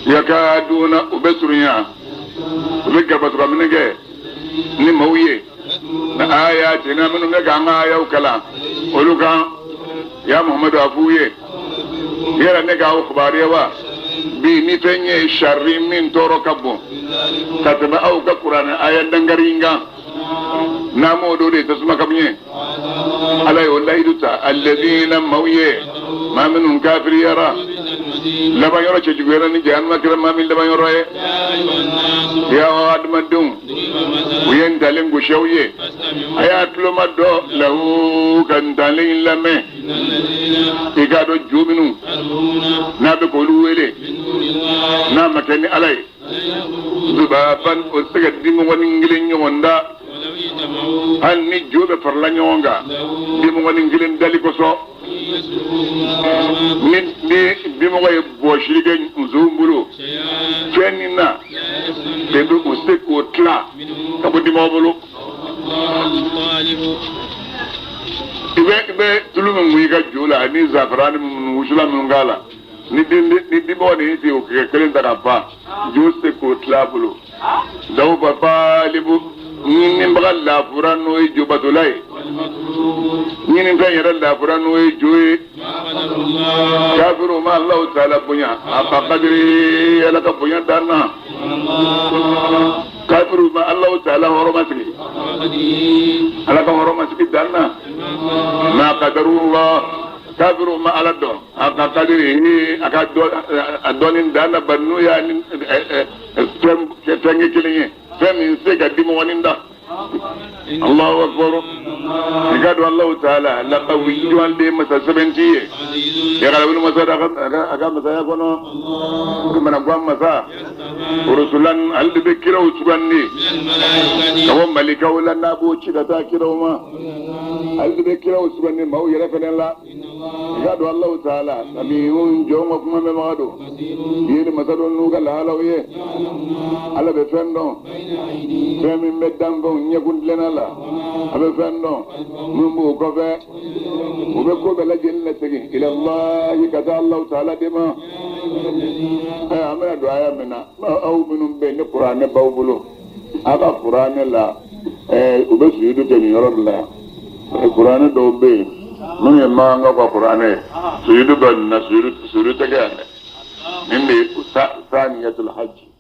Yakaduna, u bɛ surunya, u bɛ gabatugaminɛ kɛ ni maaw ye na ayatina, minnu bɛ k'an ka ayaw kalan olu kan. Ya Muhamadu, a f'u ye yɛrɛ ne k'aw kibaruya wa bi ni fɛn ye sari min tɔɔrɔ ka bon ka tɛmɛ aw ka kuranɛ aya dankari in kan, n'a m'o don de tasuma ka ye. Ala y'o layidu ta alladina maaw ye, maa minnu kafiriyara, laban yɔrɔ cɛjuguyara ni jahanama kɛra maa min laban yɔrɔ ye. Ya adamadenw, u ye ntalen gosi aw ye, a y'a tuloma dɔ lahu ka ntalen in lamɛn. I k'a dɔn jo minnu n'a bɛ k'olu wele n'a ma kɛ ni Ala ye, zubaban, o tɛ se ka dimɔgɔnin kelen ɲɔgɔn da, hali ni jo bɛ farala ɲɔgɔn kan dimɔgɔnin kelen dali kosɔn. Ni ni dimɔgɔ ye bɔsili kɛ nson bolo fɛn nin na, de bɛ o se k'o tila ka bɔ dimɔgɔ bolo. I bɛ tulu min mun i ka jo la ani zafarani minnu wusulan minnu k'a la, ni den ni dimɔgɔ nin tɛ o kɛ kelen ta ka ban, jo se k'o tila a bolo. Dawufa talibu, ɲinibaga lafura n'o ye jobatola ye, ɲinifɛn yɛrɛ lafura n'o ye jo ye. Kafiru ma Alahu taala bonya a ka kadiri, Ala ka bonya dan na. Kafiru ma Alahu taala hɔrɔma sigi, Ala ka hɔrɔma sigi dan na. Ma kadarullah, kafiru ma Ala dɔn a ka kadiri, a ka a dɔnni dan na. Bari n'u y'a ni fɛn fɛn kelen ye, fɛn min se ka dimɔgɔnin da. Allahu akbar. I ka dɔn Allahu taala laqawiyyun, ale de ye masa sɛbɛnti ye, yagalabulu masa a ka masaya kɔnɔ mana guwan masa rusulan, ale de bɛ kiraw sugandi ka bɔ malikaw la, n'a b'o ci ka taa kiraw ma. Ale de bɛ kiraw sugandi maaw yɛrɛ fɛnɛ la. I k'a dɔn Alahu taala samihun jɔnw ka kuma mɛnbaga don yeli masa don n'u ka lahalaw ye Ala bɛ fɛn dɔn fɛn min bɛ danfɛnw ɲɛkun tilenna la a bɛ fɛn dɔn min b'o kɔfɛ u bɛ ko bɛɛ lajɛlen lasegin ilallahi ka taa Alahu taala de ma ɛ an bɛna don aya min na aw minnu bɛ yen ni kuranɛ b'aw bolo a ka kuranɛ la ɛɛ u bɛ sujudu kɛ nin yɔrɔ de la yan kuranɛ dɔw bɛ yen minnu ye makankaw ka kuranɛ ye sujudu bɛ nin na sujudu tɛ kɛ yan dɛ nin de ye saniyatul hajj.